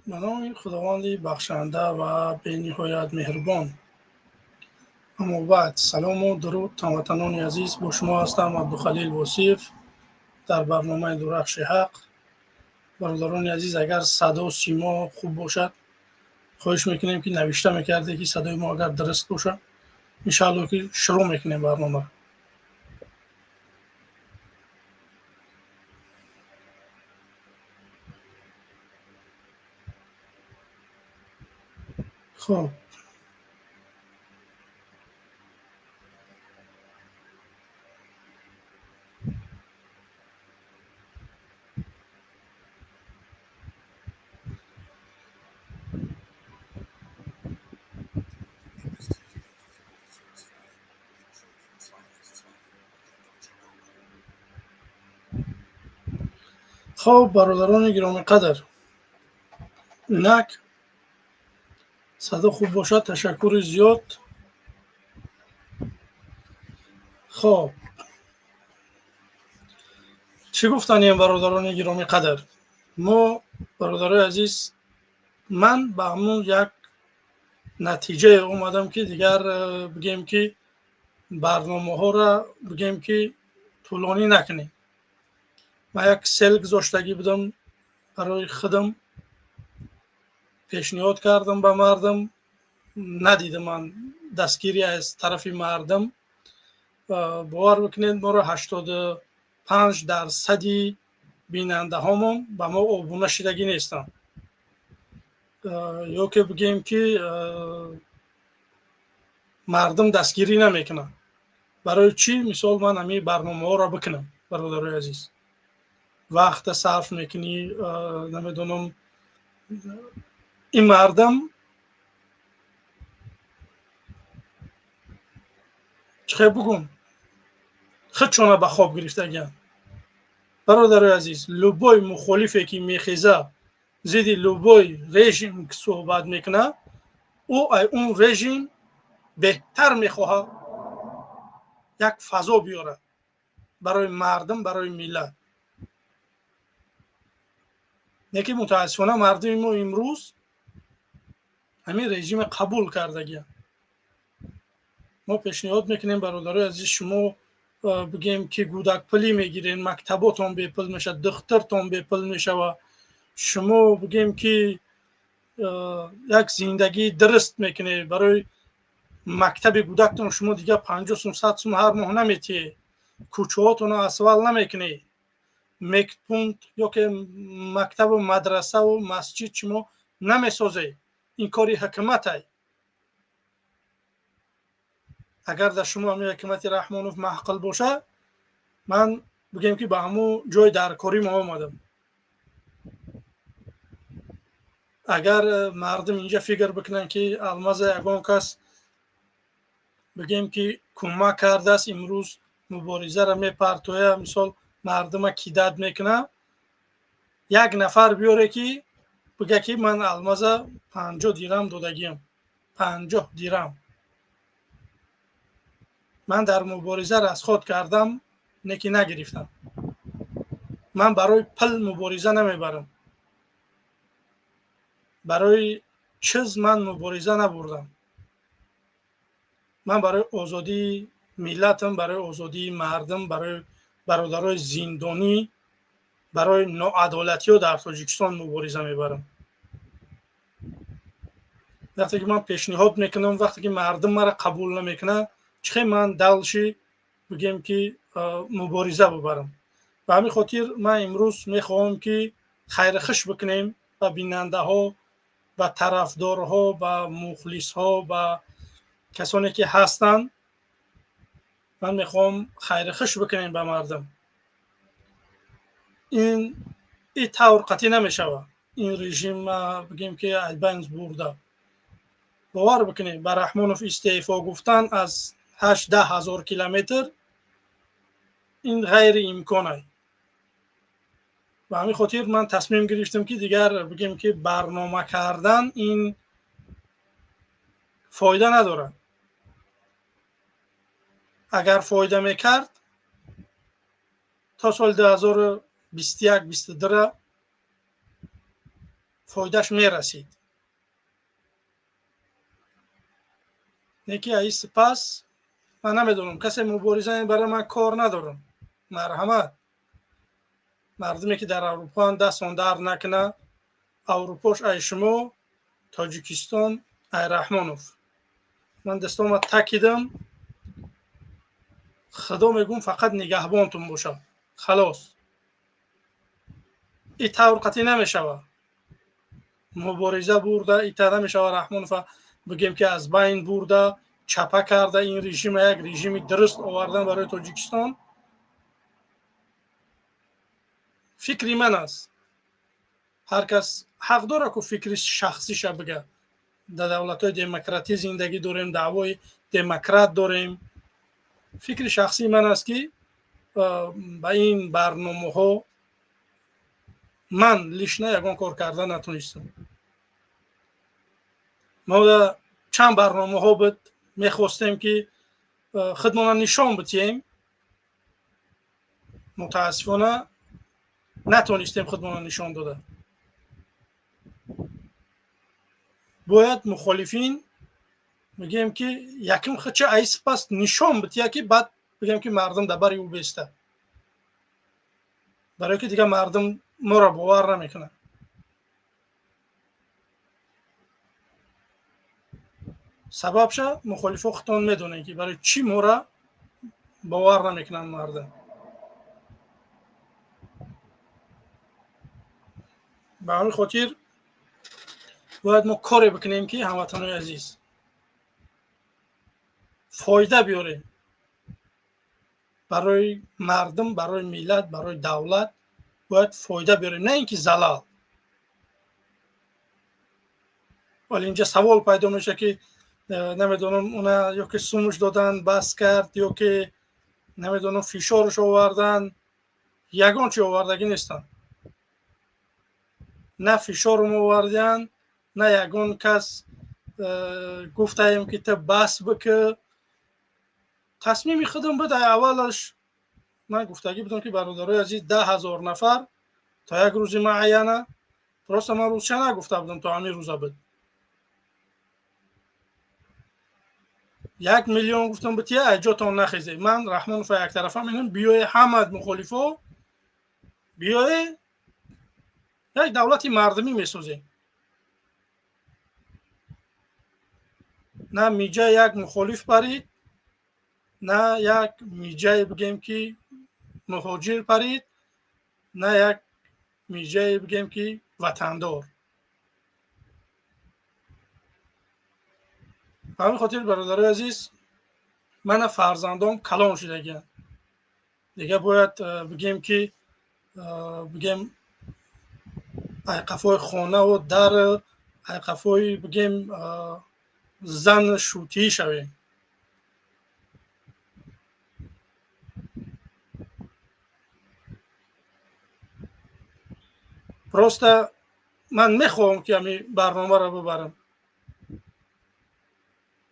Ба номи Худованди бахшанда ва бениҳоят меҳрубон. Аммо баъд, салому дуруд, ҳамватанони азиз, бо шумо ҳастам Абдухалил Восиев дар барномаи Дурахши ҳақ. Бародарони азиз, агар садо симо хуб бошад, хоҳиш мекунем, ки навишта мекарде, ки садои мо агар дуруст бошад, иншаалло ки шурӯъ мекунем барномаро. Хуб, хуб, бародарони гиромиқадр, инак садо хуб бошад, ташаккури зиёд. Хуб, чӣ гуфтанем, бародарони гиромиқадр? Мо, бародарои азиз, ман ба ҳамун як натиҷае омадам, ки дигар бигем, ки барномаҳоро бигем, ки тӯлонӣ накунем. Ман як сел гузоштагӣ будам барои худам, пешниҳод кардам ба мардум, надидам ман дастгирӣ аз тарафи мардум. Бовар бикунед, моро 85% бинандаҳомон ба мо обуна шидагӣ нестанд, ё ки бигем, ки мардум дастгирӣ намекунанд. Барои чӣ мисол ман ҳамин барномаҳоро бикунам, бародарои азиз? Вақта сарф мекунӣ, намедонам, ин мардум чӣ хел бугум, худшона ба хоб гирифтагианд. Бародарои азиз, любой мухолифе ки мехеза, зидди любой режим суҳбат мекунад, ӯ ай он режим беҳтар мехоҳад як фазо биёрад барои мардум, барои миллат. Лекин мутаассифона мардуми мо имрӯз ҳамин режима қабул кардагианд. Мо пешниҳод мекунем, бародарои азиз, шумо бигем, ки гӯдакпулӣ мегирен, мактаботон бепул мешавад, духтуртон бепул мешавад, шумо бигем, ки як зиндагии дуруст мекунед, барои мактаби гӯдактон шумо дигар 50 сум, 100 сум ҳар моҳ наметиҳед, кӯчаҳотонро асфалт намекунед, мектпункт ё ки мактабу мадрасаву масҷид шумо намесозед. Ин кори ҳукуматай. Агар дар шумо ҳамин ҳукумати Раҳмонов маъқул бошад, ман бигем, ки ба ҳамун ҷои даркорӣ мо омадам. Агар мардум инҷа фикр бикунанд, ки Алмаза ягон кас бигем, ки кӯмак кардааст, имрӯз муборизаро мепартоя, мисол мардума кидат мекунад, як нафар биёре, ки бига, ки ман Алмаза 50 дирам додагиам, 50 дирам ман дар мубориза расход кардам, не ки нагирифтам. Ман барои пул мубориза намебарам, барои чиз ман мубориза набурдам. Ман барои озодии миллатам, барои озодии мардум, барои бародарои зиндонӣ, барои ноадолатиҳо дар Тоҷикистон мубориза мебарам. Вақте ки ман пешниҳод мекунам, вақте ки мардум маро қабул намекунад, чӣ хел ман дальше бигем, ки мубориза бибарам? Ба ҳамин хотир ман имрӯз мехоҳам, ки хайрхуш бикунем ба бинандаҳо, ба тарафдорҳо, ба мухлисҳо, ба касоне ки ҳастанд. Ман мехоҳам хайрхуш бикунем ба мардум. Ин и тавр қатъӣ намешавад. Ин режим бигем, ки аз байн бурда. Бовар бикунед, ба Раҳмонов истеъфо гуфтан аз 8-10 ҳазор километр ин ғайриимкон ай. Ба ҳамин хотир ман тасмим гирифтам, ки дигар бигем, ки барнома кардан ин фоида надорад. Агар фоида мекард, то соли 2021, 22 фоидаш мерасид. Не ки аи сипас ман намедонам, касе мубориза барои ман кор надорам. Марҳамат, мардуме ки дар Аврупоанд дастон дард накуна. Аврупош ай шумо, Тоҷикистон ай Раҳмонов. Ман дастома такидам, худо мегӯм фақат нигаҳбонтон бошад. Халос, и тавр қатъӣ намешавад. Мубориза бурда ита намешавад. Раҳмонова бигем ки аз байн бурда, чапа карда ин режима як режими дуруст овардан барои Тоҷикистон. Фикри ман аст. Ҳар кас ҳақ дорад ку фикри шахсиша бига. Дар давлатҳои демократӣ зиндагӣ дорем, даъвои демократ дорем. Фикри шахсии ман аст ки ба ин барномаҳо ман лишна ягон кор карда натонистам. Мо чанд барномаҳо буд, мехостем ки худмона нишон бидиҳем, мутаассифона натонистем худмона нишон дода. Бояд мухолифин мегӯем ки якум худча ай сипас нишон бидиҳад, ки баъд бигӯем ки мардум дар бари ӯ беста, барое ки дигар мардум моро бовар намекунад. Сабабша мухолифо худтон медонед ки барои чӣ моро бовар намекунанд мардум. Ба ҳамин хотир бояд мо коре бикунем ки ҳамватанои азиз фоида биёрем барои мардум, барои миллат, барои давлат бояд фоида биёрем, на ин ки залал. Вале инҷа савол пайдо мешавад ки намедонам уна ё ки сумуш додан бас кард, ё ки намедонам фишорш овардан. Ягон чи овардагӣ нестанд. На фишорум овардиянд, на ягон кас гуфтаем ки ту бас бикӣ. Тасмими худам буд аввалаш ман гуфтагӣ будам ки бародарои азиз 10 000 нафар то як рӯзи муайяна. Просто ман рӯзча нагуфта будам, то ҳамин рӯза буд. 1 миллион гуфтам бития, айҷотон нахезе. Ман Раҳмонова яктарафа менам, биёе ҳама мухолифо, биёе як давлати мардумӣ месозем. На миҷа як мухолиф парид, на як миҷае бигем ки муҳоҷир парид, на як миҷае бигем ки ватандор. Ба ҳамин хотир бародарои азиз, мана фарзандом калон шудагианд. Дигар бояд бигем ки бигем айқафои хонаву дар, айқафои бигем зан шӯтӣ шавем. Просто ман мехоҳам ки ҳамин барномаро бибарам,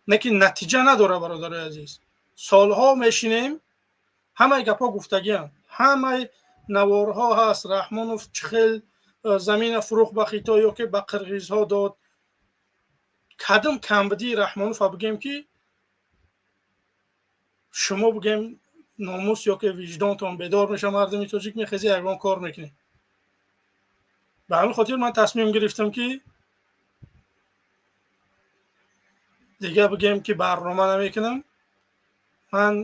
не ки натиҷа надорад. Бародарои азиз, солҳо мешинем, ҳамаи гапҳо гуфтагианд, ҳамаи наворҳо ҳаст. Раҳмонов чӣ хел замина фурӯхт ба Хитой ё ки ба қирғизҳо дод. Кадом камбудии Раҳмонова бигем ки шумо бигем номус ё ки виҷдонтон бедор мешавад, мардуми тоҷик мехези ягон кор мекунед. Ба ҳамин хотир ман тасмим гирифтам ки дигар бигем ки барнома намекунам. Ман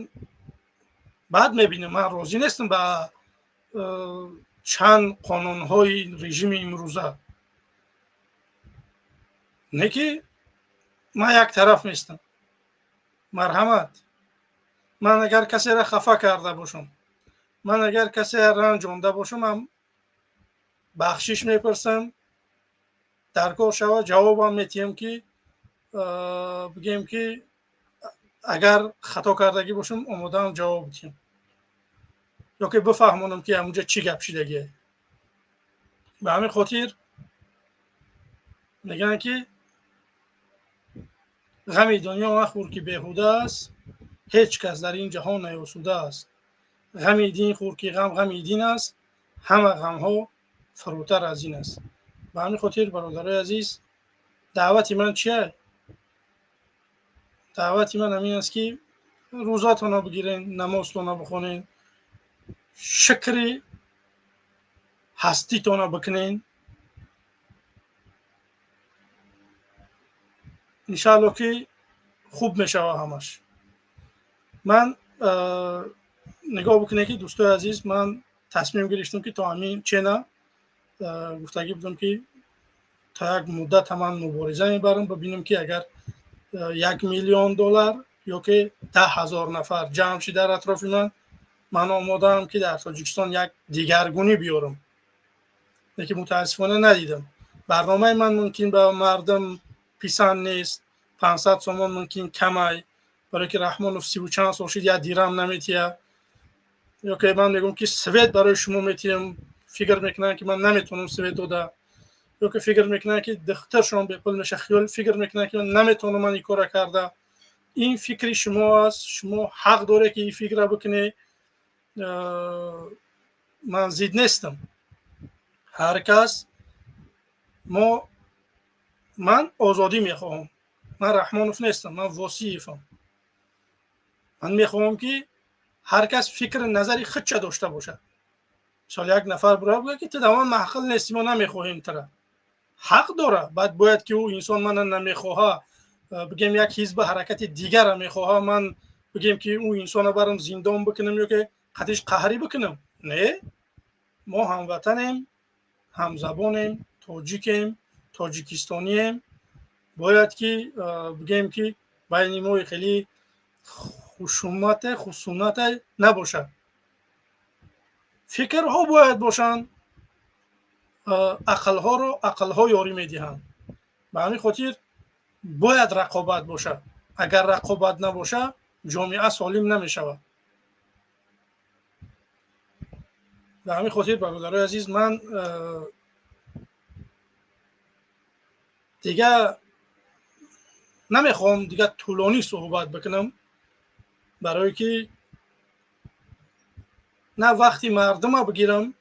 баъд мебинам, ман розӣ нестам ба чанд қонунҳои режими имрӯза. Не ки ман як тараф нестам. Марҳамат, ман агар касеро хафа карда бошам, ман агар касеро ранҷонда бошам, ман бахшиш мепурсам. Дар кор шава ҷавобам метиҳам ки бигем ки агар хато кардагӣ бошам, омодаам ҷавоб диҳам ё ки бифаҳмонам ки ҳамунҷа чӣ гап шидагие. Ба ҳамин хотир мегӯянд ки ғами дунё махӯр ки беҳуда аст, ҳеҷ кас дар ин ҷаҳон наёсуда аст. Ғами дин хӯр ки ғам ғами дин аст, ҳама ғамҳо фурӯтар аз ин аст. Ба ҳамин хотир, бародарои азиз, даъвати ман чия? Даъвати ман ҳамин аст, ки рӯзатонро бигирен, намозтонро бихонен, шукри ҳаститонро бикунен. Иншаалло, ки хуб мешава ҳамаш. Ман нигоҳ бикунед, ки дӯстои азиз, ман тасмим гирифтам, ки то ҳамин чена гуфтагӣ будам, ки то як муддат ман мубориза мебарам, бибинам, ки агар 1 миллион доллар ё ки 10 000 нафар ҷамъ шид дар атрофи ман, ман омодаам, ки дар Тоҷикистон як дигаргунӣ биёрам. Лекин мутаассифона надидам. Барномаи ман мумкин ба мардум писанд нест, 500 сомон мумкин камай, барое ки Раҳмонов сиву чанд сол шид, як дирам наметиҳа, ё ки ман мегӯям, ки свет барои шумо метиҳам, фикр мекунанд, ки ман наметавонам свет дода, ё ки фикр мекунанд, ки духтаршон бепул меша, хиёл фикр мекунанд, ки ман наметавонам ман ин кора карда. Ин фикри шумо аст, шумо ҳақ доред, ки ин фикра бикунед, ман зид нестам. Ҳар кас мо, ман озодӣ мехоҳам. Ман Раҳмонов нестам, ман Восиевам. Ман мехоҳам, ки ҳар кас фикри назари худша дошта бошад. Мисол, як нафар бира бигӯяд, ки ту дар ман маъқул нести, мо намехоҳем тура, ҳақ дора. Баъд бояд ки ӯ инсон мана намехоҳа, бигем, як ҳизби ҳаракати дигара мехоҳа, ман бигем, ки ӯ инсона барам зиндон бикунам ё ки қадиш қаҳрӣ бикунам? Не, мо ҳамватанем, ҳамзабонем, тоҷикем, тоҷикистонием. Бояд ки бигем, ки байни мо хеле хушумате, хусунате набошад. Фикрҳо бояд бошанд, ақлҳоро ақлҳо ёрӣ медиҳанд. Ба ҳамин хотир бояд рақобат бошад. Агар рақобат набошад, ҷомеа солим намешавад. Ба ҳамин хотир, бародарои азиз, ман дига намехоҳам дига тӯлонӣ суҳбат бикунам, барое ки на вақти мардума бигирам,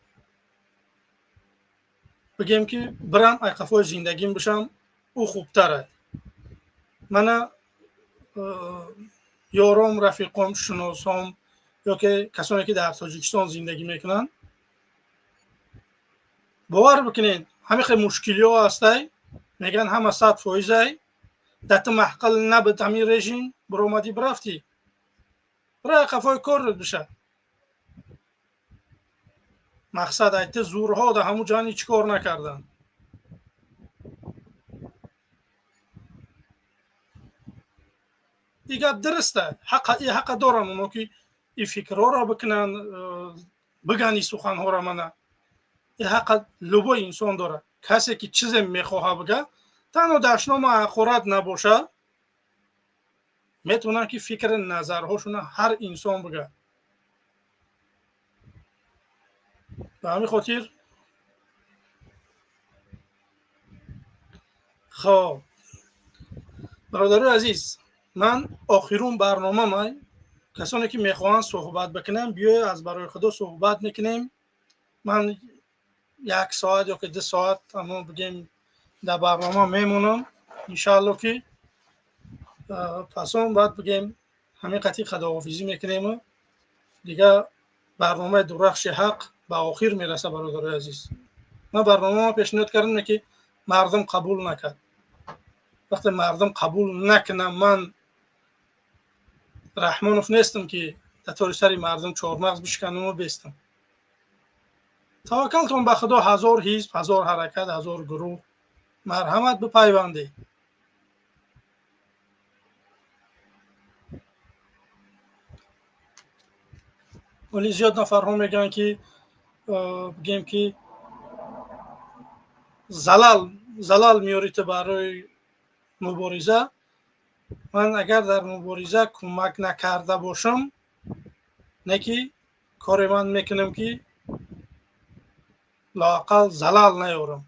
бигем, ки бирам айқафои зиндагим бишам, ӯ хубтар аст. Мана ёром, рафиқом, шиносом ё ки касоне, ки дар Тоҷикистон зиндагӣ мекунанд, бовар бикунед, ҳамин хел мушкилиҳо ҳастай. Мегӯянд, ҳама 100 фоизай, дар ту маъқул набуд ҳамин режим, биромадӣ, бирафтӣ, бира қафои корат биша. Мақсад айти зӯрҳо дар ҳамун ҷони чӣ кор накарданд. И гап дуруста, ҳақа доранд оно, ки и фикрҳоро бикунанд, биган и суханҳоро. Мана, и ҳақа любой инсон дорад. Касе ки чизе мехоҳа бига, танҳо дашнома ҳақорат набошад, метавонанд, ки фикри назарҳошона ҳар инсон бига. Ба ҳамин хотир, хоб, бародарои азиз, ман охирун барномамай. Касоне ки мехоҳанд суҳбат бикунанд, биёед, аз барои Худо суҳбат мекунем. Ман як соат ё ки 2 соат амо бигем дар барнома мемонам, иншаалло, ки пасон баъд бигем ҳамин қатъи худоҳофизӣ мекунему дигар барномаи Дурахши ҳақ ба охир мераса. Бародарои азиз, ман барномаро пешниҳод кардам, ки мардум қабул накард. Вақте мардум қабул накунам, ман Раҳмонов нестам, ки дар тори сари мардум чормағз бишканаму бестам. Таваккалтон ба Худо. Ҳазор ҳизб, ҳазор ҳаракат, ҳазор гурӯҳ, марҳамат, бипайвандед. Вале зиёд нафарҳо мегӯянд, ки бигем, ки залал меёри ту барои мубориза. Ман агар дар мубориза кӯмак накарда бошам, не ки коре ман мекунам, ки лоақал залал наёрам.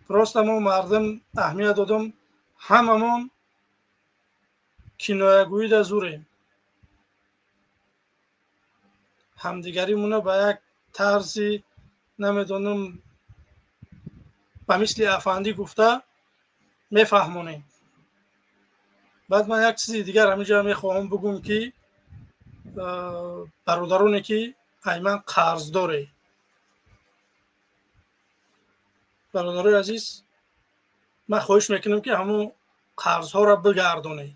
Просто мо мардум аҳамият додам, ҳамамон киноягӯида зурем, ҳамдигаримона ба як тарзи Намедонам, ба мисли афандӣ гуфта мефаҳмонем. Баъд ман як чизи дигар ҳаминҷа мехоҳам бигӯм, ки бародароне ки ай ман қарздоре, бародарои азиз, ман хоҳиш мекунам, ки ҳамун қарзҳоро бигардонед.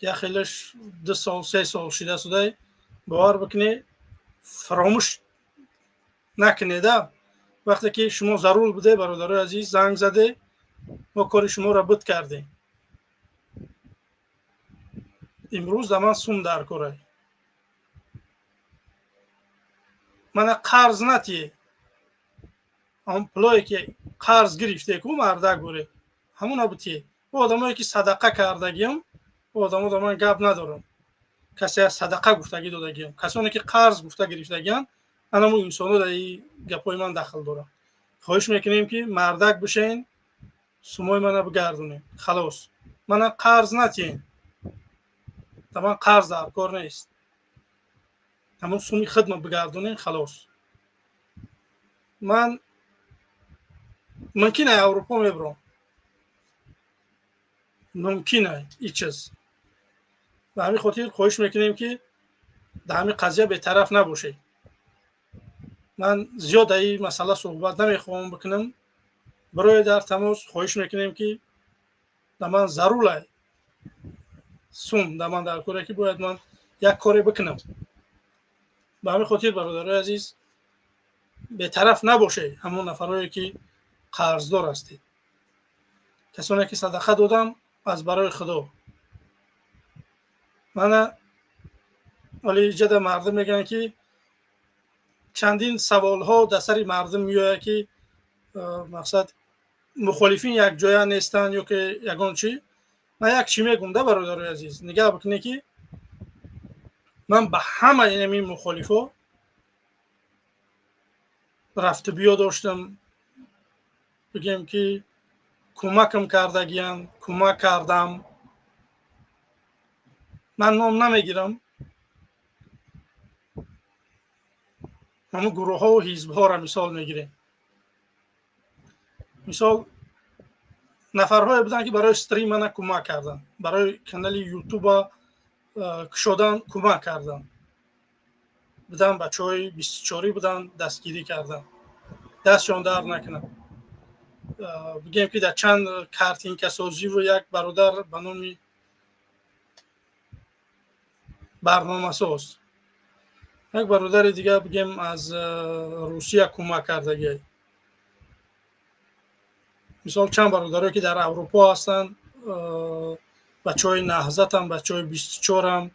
Як хелаш 2 сол, 3 сол шида судай, бовар бикунед, фаромӯш накунеда. Вақте ки шумо зарур буде, бародарои азиз, занг заде, мо кори шуморо буд кардем. Имрӯз да ман сум дар корай. Мана қарз натие. Он пулое ки қарз гирифте ку мардак буре, ҳамуна бутие. Ӯ одамое ки садақа кардагиам, ӯ одамо да ман гап надорам. Касе садақа гуфтагӣ додагиам. Касоне ки қарз гуфта гирифтагиан, анаму инсоно дар ин гапҳои ман дахл доранд. Хоҳиш мекунем, ки мардак бишен, сумои мана бигардонем. Халос. Мана қарз натиен. Да ман қарз дар кор нест. Ҳамон суми хидма бигардонем, халос. Ман мумкин ай Аврупо мебурам. Мумкин ай ин чиз. Ба ҳамин хотир хоҳиш мекунем, ки дар ҳамин қазия бетараф набошед. Ман зиёд дар ин масъала суҳбат намехоҳам бикунам. Барои дар тамос хоҳиш мекунем, ки дар ман зарур ай сум дар ман дар коре, ки бояд ман як коре бикунам. Ба ҳамин хотир, бародарои азиз, бетараф набошед ҳамон нафарое ки қарздор ҳастед. Касоне ки садақа додам аз барои Худо. Мана вале иҷада мардум мегӯянд, ки чандин саволҳо дар сари мардум меояд, ки мақсад мухолифин якҷоя нестанд ё ки ягон чӣ. Ман як чӣ мегӯм да, бародарои азиз, нигаҳ бикунед, ки ман ба ҳамаи ҳамин мухолифо рафту биё доштам, бигем ки кӯмакам кардагиян, кӯмак кардам. Ман ном намегирам, ҳамун гурӯҳҳову ҳизбҳоро мисол мегирем. Мисол, нафарҳое буданд, ки барои стрим мана кӯмак карданд, барои канали ютуба кушодан кӯмак карданд. Буданд бачаҳои 24 буданд, дастгирӣ карданд, дастшон дард накунад. Бигем ки дар чанд картинкасозиву як бародар ба номи барномасоз, як бародари дигар, бигем, аз Русия кӯмак кардагиай. Мисол, чанд бародарое ки дар Аврупо ҳастанд, бачаҳои Наҳзатам, бачаҳои 24-ам,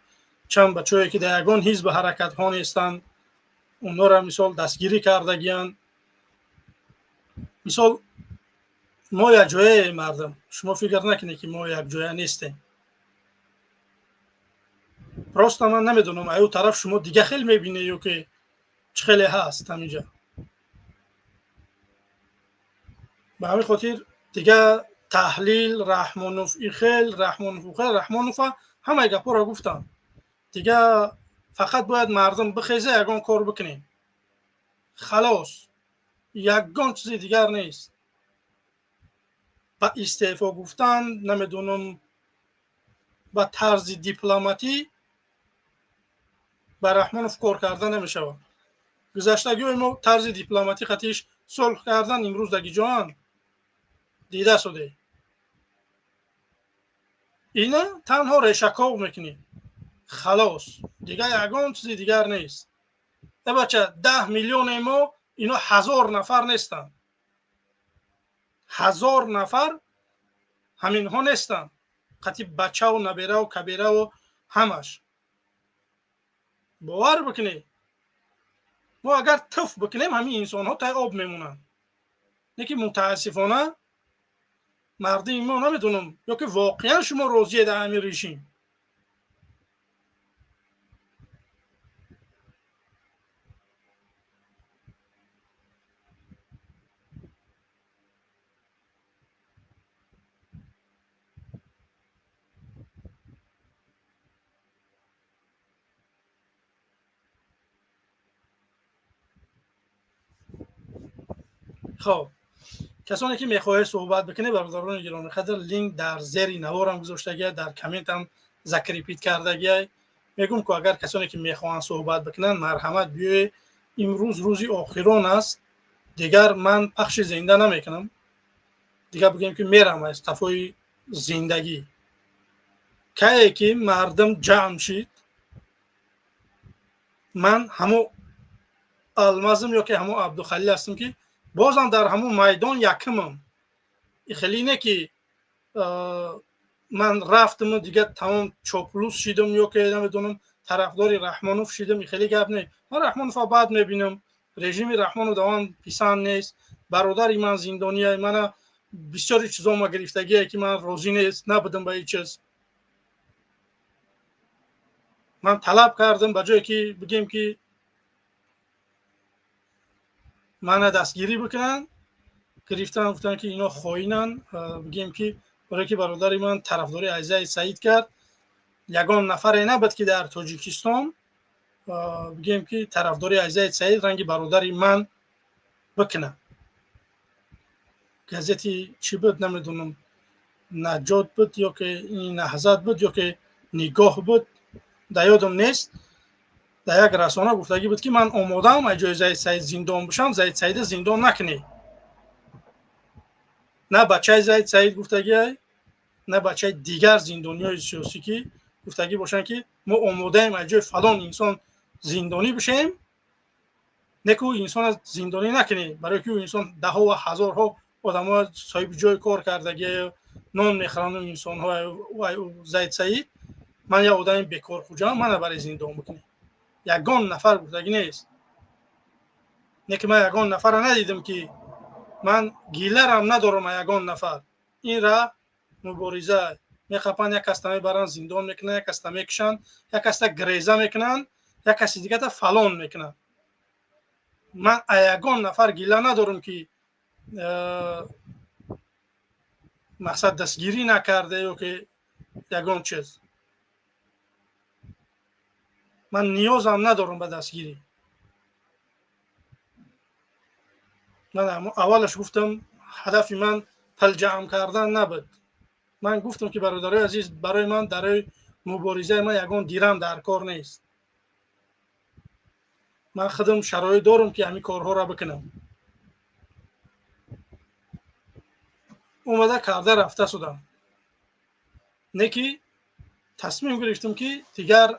чанд бачаҳое ки дар ягон ҳизби ҳаракатҳо нестанд, онҳоро мисол дастгирӣ кардагиянд. Мисол, мо якҷояем, мардум, шумо фикр накунед, ки мо якҷоя нестем. Просто ман намедонам, аю тараф шумо дига хел мебинед ё ки чӣ хеле ҳаст ҳаминҷа. Ба ҳамин хотир дига таҳлил Раҳмонов ихел, Раҳмонов ухел, Раҳмонова ҳамаи гапҳоро гуфтам. Дига фақат бояд мардум бихеза, ягон кор бикунем. Халос, ягон чизи дигар нест. Ба истеъфо гуфтан, намедонам, ба тарзи дипломатӣ ба Раҳмонов кор карда намешавад. Гузаштагиҳои мо тарзи дипломатӣ қатиш сулҳ кардан, имрӯз даги ҷоанд дида суде. Ина танҳо решаков мекунӣ, халос, дигар ягон чизи дигар нест. Э бача, 10 миллионе мо, ино 1000 нафар нестанд. 1000 нафар ҳаминҳо нестанд, қати бачаву набераву кабираву ҳамаш. Бовар бикунед, мо агар туф бикунем, ҳамин инсонҳо тай об мемонанд. Не ки мутаассифона мардуми мо, намедонам, ё ки воқеан шумо розие дар ҳамин режим. Хоб, касоне ки мехоҳед суҳбат бикунед, бародарони гиромиқадр, линк дар зери наворам гузоштагия, дар комментам закрепить кардагия. Мегӯм ку агар касоне ки мехоҳанд суҳбат бикунанд, марҳамат, биёед. Имрӯз рӯзи охирон аст, дигар ман пахши зинда намекунам, дигар бигӯем ки мерам аз тафои зиндагӣ. Кае ки мардум ҷамъ шид, ман ҳамо Алмазм ё ки ҳамо Абдухалил ҳастам, ки бозам дар ҳамон майдон якумам. Хеле не ки ман рафтаму дигар тамом чоплус шидам ё ки намедонам тарафдори Раҳмонов шидам, хеле гап не. Ман Раҳмонова баъд мебинам, режими Раҳмонов да ман писанд нест, бародари ман зиндония, мана бисёри чизо ма гирифтагие ки ман розӣ нест набудам ба ҳеҷ чиз. Ман талаб кардам, ба ҷое ки бигем ки мана дастгирӣ бикунанд, гирифтан, гуфтанд ки ино хоинанд, бигем ки барое ки бародари ман тарафдори Айзаи Саид кард. Ягон нафаре набуд ки дар Тоҷикистон бигем ки тарафдори Айзаи Саид ранги бародари ман бикунад. Газети чӣ буд намедонам, Наҷот буд ё ки Наҳзат буд ё ки Нигоҳ буд, дар ёдам нест. Дар як расона гуфтагӣ буд ки ман омодаам аз ҷои Заид Саид зиндон бишам, Заид Саида зиндон накунед. На бачаи Заид Саид гуфтагиай, на бачаи дигар зиндониҳои сиёсӣ ки гуфтагӣ бошанд ки мо омодаем аз ҷои фалон инсон зиндонӣ бишем, не ки ӯ инсона зиндонӣ накунед, барое ки ӯ инсон даҳҳо ва ҳазорҳо одамо соҳиби ҷои кор кардагӣ, нон мехӯранд инсонҳо. Заид Саид, ман як одами бекорхуҷам, мана барои зиндон бикунед. Ягон нафар гуфтагӣ нест. Не ки ман ягон нафарро надидам ки ман гиларам надорам ягон нафар. Ин раҳ мубориза мехапанд, як каста мебаранд зиндон мекунанд, як каста мекушанд, як каста греза мекунанд, як каси дигата фалон мекунанд. Ман ягон нафар гила надорам ки мақсад дастгирӣ накарда ё ки ягон чиз. Ман ниёзам надорам ба дастгирӣ. Ман аввалаш гуфтам, ҳадафи ман пул ҷамъ кардан набуд. Ман гуфтам ки бародарои азиз, барои ман дарои муборизаи ман ягон дирам дар кор нест. Ман худам шароит дорам ки ҳамин корҳоро бикунам. Омада карда рафта шудам. Не ки тасмим гирифтам ки дигар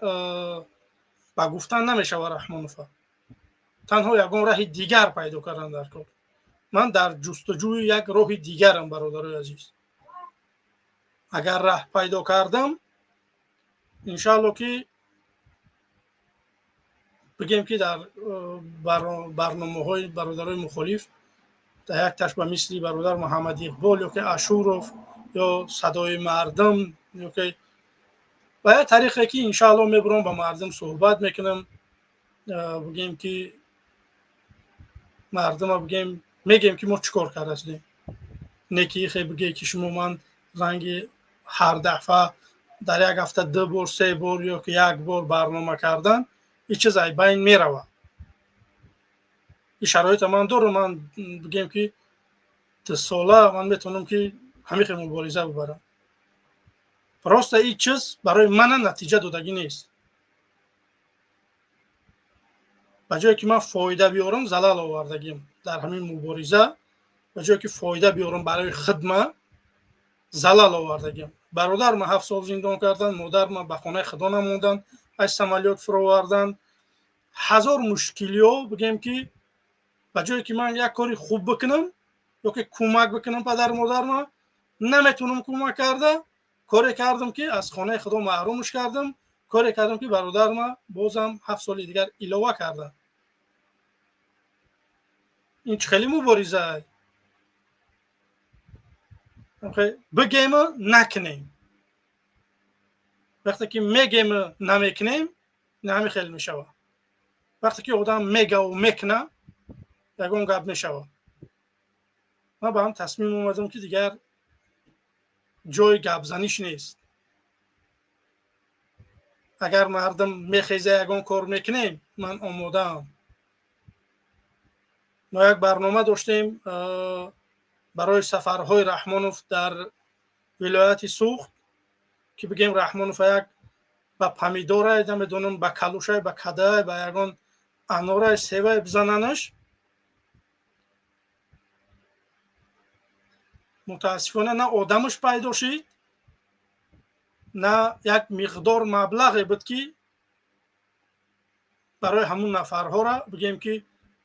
ба гуфтан намешава Раҳмонова. Танҳо ягон раҳи дигар пайдо кардан дар кор. Ман дар ҷустуҷӯи як роҳи дигарам, бародарои азиз. Агар раҳ пайдо кардам, иншаалло ки бигем ки дар барномаҳои бародарои мухолиф дар як таш ба мисли бародар Муҳаммад Иқбол ё ки Ашуров ё Садои мардум ё ки ба як тариқе ки иншаалло мебурам ба мардум суҳбат мекунам, бигем ки мардума бигем мегем ки мо чӣ кор кардастем. Не ки хе бигем ки шумо ман ранги ҳар дафъа дар як ҳафта ду бор, се бор ё ки як бор барнома кардан, ин чиз ай байн меравад. Ин шароита ман дорам, ман бигем ки 2 сола ман метавонам ки ҳамин хел мубориза бибарам. Просто ин чиз барои мана натиҷа додагӣ нест. Ба ҷое ки ман фоида биёрам, залал овардагим дар ҳамин мубориза. Ба ҷое ки фоида биёрам барои хидма, залал овардагим. Бародар ман 7 сол зиндон кардан, модар ман ба хонаи худо намондан, аз самолёт фуровардан, ҳазор мушкилиҳо. Бигем ки ба ҷое ки ман як кори хуб бикунам ё ки кӯмак бикунам падару модарма, наметавонам кӯмак карда. Коре кардам ки аз хонаи худо маҳрумш кардам, коре кардам ки бародарма бозам 7 соли дигар илова кардам. Ин чӣ хеле мубориза? Бигему накунем. Вақте ки мегему намекунем, ҳамин хел мешавад. Вақте ки одам мегаву мекуна, ягон гап мешавад. Ман ба ҳам тасмим омадам ки дигар ҷои гапзаниш нест. Агар мардум мехеза ягон кор мекунем, ман омодаам. Мо як барнома доштем барои сафарҳои Раҳмонов дар вилояти Суғд, ки бигем Раҳмонов як ба помидорай, намедонам, ба калушай, ба кадай, ба ягон анорай, севай бизананаш. Мутаассифона на одамаш пайдо шид, на як миқдор маблағе буд, ки барои ҳамун нафарҳоро бигем, ки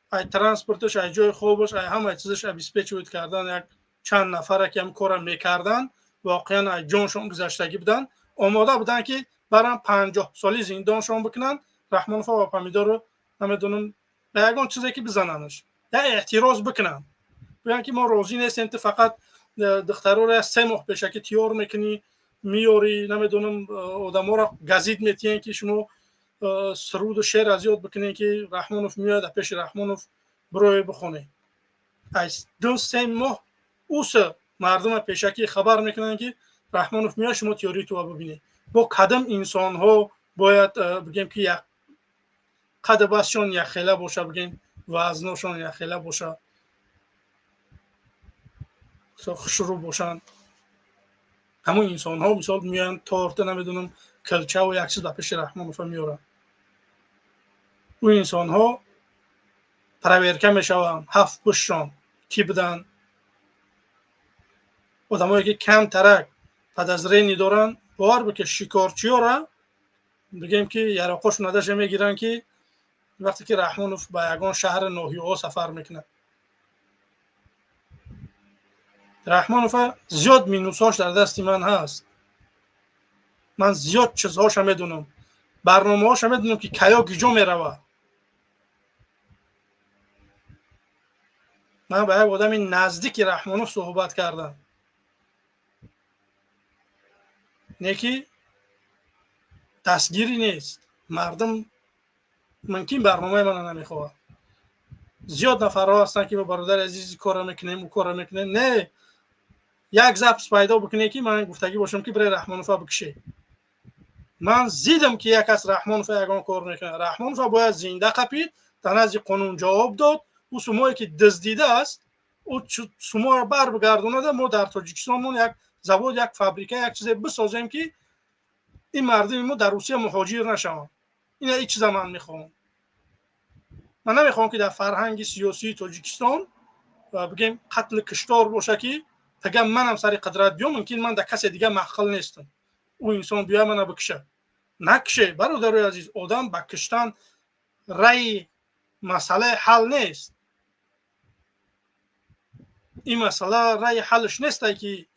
ай транспорташ, ай ҷои хобаш, ай ҳамаи чизаш обеспечивать кардан. Як чанд нафаре ки ҳам корро мекарданд, воқеан ай ҷоншон гузаштагӣ буданд, омода буданд, ки баран 50 соли зиндоншон бикунанд, Раҳмонова ва помидорро, намедонам, ба ягон чизе ки бизананаш, як эътироз бикунанд, бигӯянд, ки мо розӣ нестем, ту фақат духтароро 3 моҳ пешакӣ тиёр мекунӣ, меёрӣ, намедонам, одаморо газид метиҳем, ки шумо суруду шеър аз ёд бикунем, ки Раҳмонов меояд, а пеши Раҳмонов бироe бихонем. Аз 2-3 моҳ уса мардума пешакӣ хабар мекунанд, ки Раҳмонов меояд, шумо тиёрии туа бибинед. Бо кадом инсонҳо бояд, бигем, ки як қаду басшон якхела боша, бигем, вазношон якхела боша, хушрӯ бошанд, ҳамон инсонҳо мисол меоянд, торта, намедонам, килчаву як чиз ба пеши Раҳмонова меоранд. Ӯ инсонҳо проверка мешаванд, ҳафт пуштшон кӣ буданд. Одамое ки камтарак подозрение доранд, бовар бикун, шикорчиёра, бигем, ки яроқошон надаша мегиранд, ки вақте ки Раҳмонов ба ягон шаҳри ноҳияҳо сафар мекунад. Раҳмонова зиёд минусҳош дар дасти ман ҳаст. Ман зиёд чизҳоша медонам, барномаҳоша медонам, ки каё гиҷо меравад. Ман ба як одами наздики Раҳмонов суҳбат кардам, не ки дастгирӣ нест. Мардум мумкин барномаи мана намехоҳад. Зиёд нафарҳо ҳастанд, ки бародари азиз, корро мекунем, ӯ корро мекунем. Не, як запись пайдо бикунем, ки ман гуфтагӣ бошам, ки бирай Раҳмонова бикше. Ман зидам, ки як кас Раҳмонова ягон кор мекунад. Раҳмонова бояд зинда қапид, дар назди қонун ҷавоб дод. Ӯ сумое ки дуздидааст, ӯ суморо барбигардонада. Мо дар Тоҷикистонмон як завод, як фабрика, як чизе бисозем, ки ин мардуми мо дар Русия муҳоҷир нашаванд. Ина ин чиза ман мехоҳам. Ман намехоҳам, ки дар фарҳанги сиёсии Тоҷикистон, бигем, қатли киштор боша, ки агар манам сари қудрат биём, мумкин ман дар касе дига маъқул нестам, ӯ инсон биёя, мана бикша. Накше, бародарои азиз, одам ба киштан раи масъалаи ҳал нест. Ин масъала раи ҳалш нестай, ки,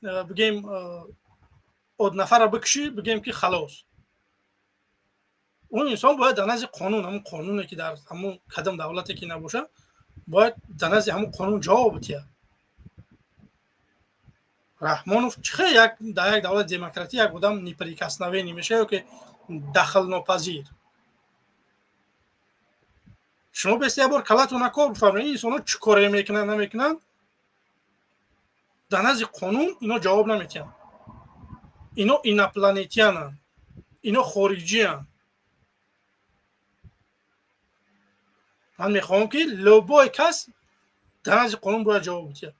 бигем, од нафара бикшӣ, бигем, ки халос. Он инсон бояд дар назди қонун, ҳамун қонуне ки дар ҳамун кадом давлате ки набошад, бояд дар назди ҳамун қонун ҷавоб бидиҳад. Раҳмонов чихе як дар як давлати демократӣ як одам неприкосновенный мешавад ё ки дахлнопазир? Шумо бест як бор калатона кор бифармоед, ин инсонҳо чӣ коре мекунанд, намекунанд, дар назди қонун ино ҷавоб наметиҳанд. Ино инопланетянанд, ино хориҷиянд. Ман мехоҳам, ки любой кас дар назди қонун бояд ҷавоб бидиҳад.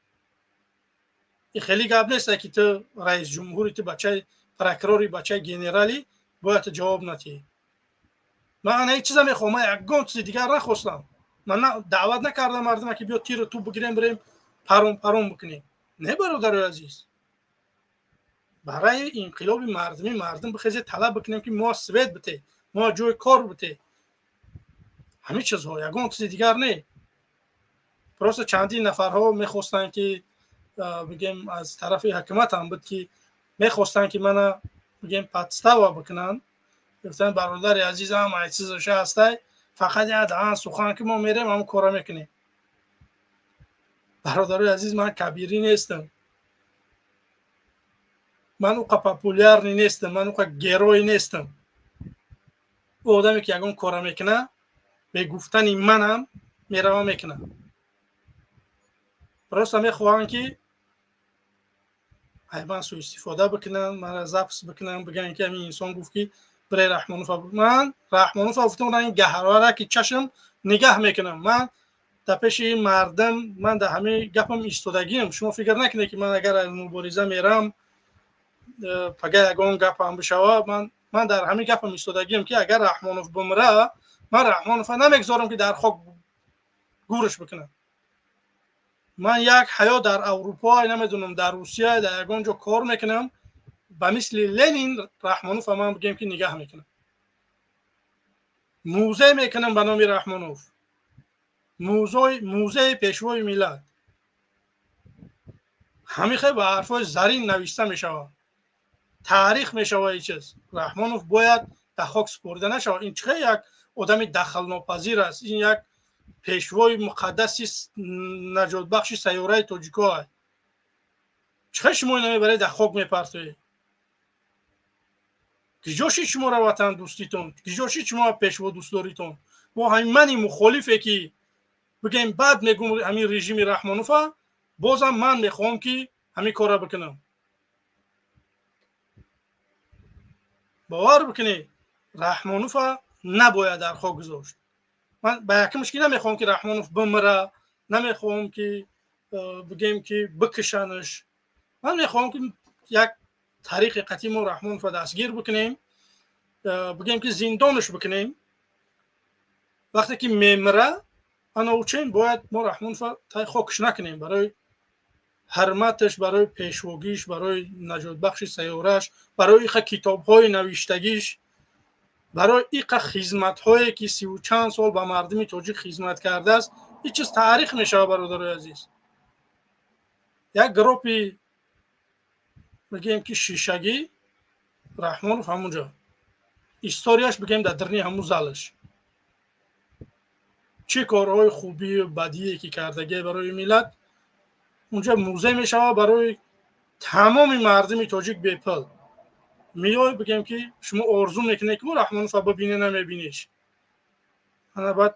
Ин хеле гап нест, ки ту раисҷумҳури, ту бачаи прокурори, бачаи генералӣ, бояд ту ҷавоб натиҳӣ. Ман ана ин чиза мехоҳам, ман ягон чизи дигар нахостам. Ман даъват накардам мардума, ки биё, тиру туп бигирем, бирем, парон парон бикунем. Не, бародарои азиз, барои инқилоби мардумӣ мардум бихезе, талаб бикунем, ки мо свет бите, мо ҷои кор бите, ҳамин чизҳо, ягон чизи дигар не. Просто чандин нафарҳо мехостанд, ки, бигем, аз тарафи ҳукумат ҳам буд, ки мехостанд, ки мана, бигем, подстава бикунанд. Гуфтанд: «Бародари азизам, ай чизаша ҳастай, фақат як даҳан сухан, ки мо мерем, ҳамон корро мекунем». Бародарои азиз, ман кабирӣ нестам, ман уқа популярный нестам, ман уқа герой нестам. Ӯ одаме ки ягон корро мекунад, бе гуфтани манам мерава, мекунад. Просто мехоҳанд, ки ай ман суистифода бикунанд, мара запись бикунанд, бигӯянд, ки ҳамин инсон гуфт, ки бирай Раҳмонова. Ман Раҳмонова гуфтам, ин гаҳвора ки чашм нигаҳ мекунам. Ман Дар пеши ин мардам ман дар ҳамаи гапам истодагиам. Шумо фикр накунед, ки ман агар аз мубориза мерам, пага ягон гапам бишава. Ман дар ҳамин гапам истодагиам, ки агар Раҳмонов бимира, ман Раҳмонова намегузорам, ки дар хок гӯрш бикунам. Ман як ҳаёт дар Аврупо, намедонам, дар Русия, дар ягон ҷо кор мекунам, ба мисли Ленин Раҳмонова ман бигем, ки нигаҳ мекунам, музей мекунам ба номи Раҳмонов, музеи пешвои миллат. Ҳамин хел ба ҳарфҳои зарин навишта мешавад, таърих мешавад. Ин чиз, Раҳмонов бояд дар хок супорида нашавад. Ин чӣ як одами дахлнопазир аст? Ин як пешвои муқаддаси наҷотбахши сайёраи тоҷико аст. Чӣ шумо ина мебаред, дар хок мепартоед? Киҷо шид шуморо ватандӯститон? Киҷо шид шумо пешво дӯстдоритон? Мо ҳамин мани мухолифе, ки бигем, баъд мегум, ҳамин режими Раҳмонова, бозам ман мехоҳам, ки ҳамин корро бикунам. Бовар бикунед, Раҳмонова набояд дар хок гузошт. Ман ба якумш ки намехоҳам, ки Раҳмонов бимира, намехоҳам, ки бигем, ки бикушанаш. Ман мехоҳам, ки як тариқи қатъи мо Раҳмонова дастгир бикунем, бигем, ки зиндонаш бикунем. Вақте ки мемира, ана учен бояд мо Раҳмонова тай хокш накунем, барои ҳурматаш, барои пешвогиш, барои наҷотбахши сайёраш, барои иқа китобҳои навиштагиш, барои иқа хизматҳое, ки 30 чанд сол ба мардуми тоҷик хизмат кардааст. Ин чиз таърих мешавад, бародарои азиз. Як гропи, бигем, ки шишагӣ, Раҳмонов ҳамунҷо историяш, бигем, дар дарни ҳамун залаш чӣ корҳои хубию бадие, ки кардагие барои миллат, унҷа музей мешавад барои тамоми мардуми тоҷик, бепул меёй. Бигем, ки шумо орзу мекунед, ки мо Раҳмонова бибине, намебиниш. Ана баъд,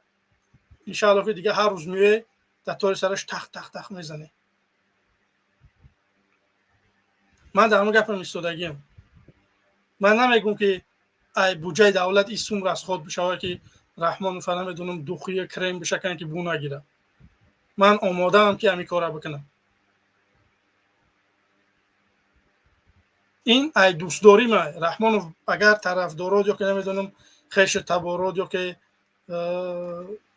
иншаалло, ки дига ҳар рӯз меёе, дар тори сараш тах тах тах мезанед. Ман дар ҳамон гапам истодагиам. Ман намегӯм, ки ай буҷаи давлат ин сум расход бишавад, ки Раҳмонова, намедонам, духия, крем бишакан, ки бӯ нагирад. Ман омодаам, ки ҳамин корро бикунам. Ин ай дӯстдорима Раҳмонов. Агар тарафдорот ё ки, намедонам, хешу таборот ё ки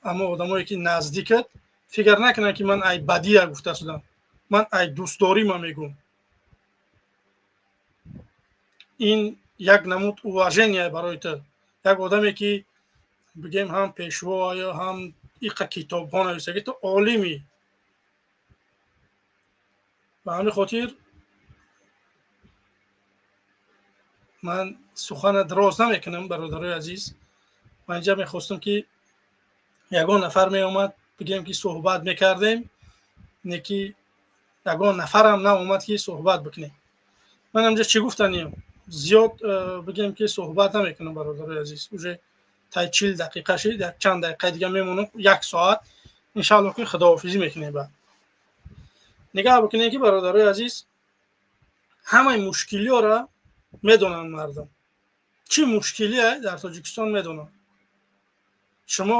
амо одамое, ки наздикат, фикр накунанд, ки ман ай бадия гуфта шудам. Ман ай дӯстдорима мегӯм. Ин як намуд уважение барои ту, як одаме, ки бигем, ҳам пешво, ё ҳам иқа китобҳо нависаги, ту олимӣ. Ба ҳамин хотир ман сухана дароз намекунам, бародарои азиз. Ман инҷа мехостам, ки ягон нафар меомад, бигем, ки суҳбат мекардем, не ки ягон нафарам наомад, ки суҳбат бикунем. Ман инҷа чӣ гуфтаниям? Зиёд, бигем, ки суҳбат намекунам, бародарои азиз. Уже тай 40 дақиқа шид, як чанд дақиқаи дига мемонам, як соат, иншаалло, ки худоҳофизӣ мекунем. Баъд нигаҳ бикунем, ки, бародарои азиз, ҳамаи мушкилиёра медонанд мардум. Чӣ мушкилие дар Тоҷикистон, медонанд. Шумо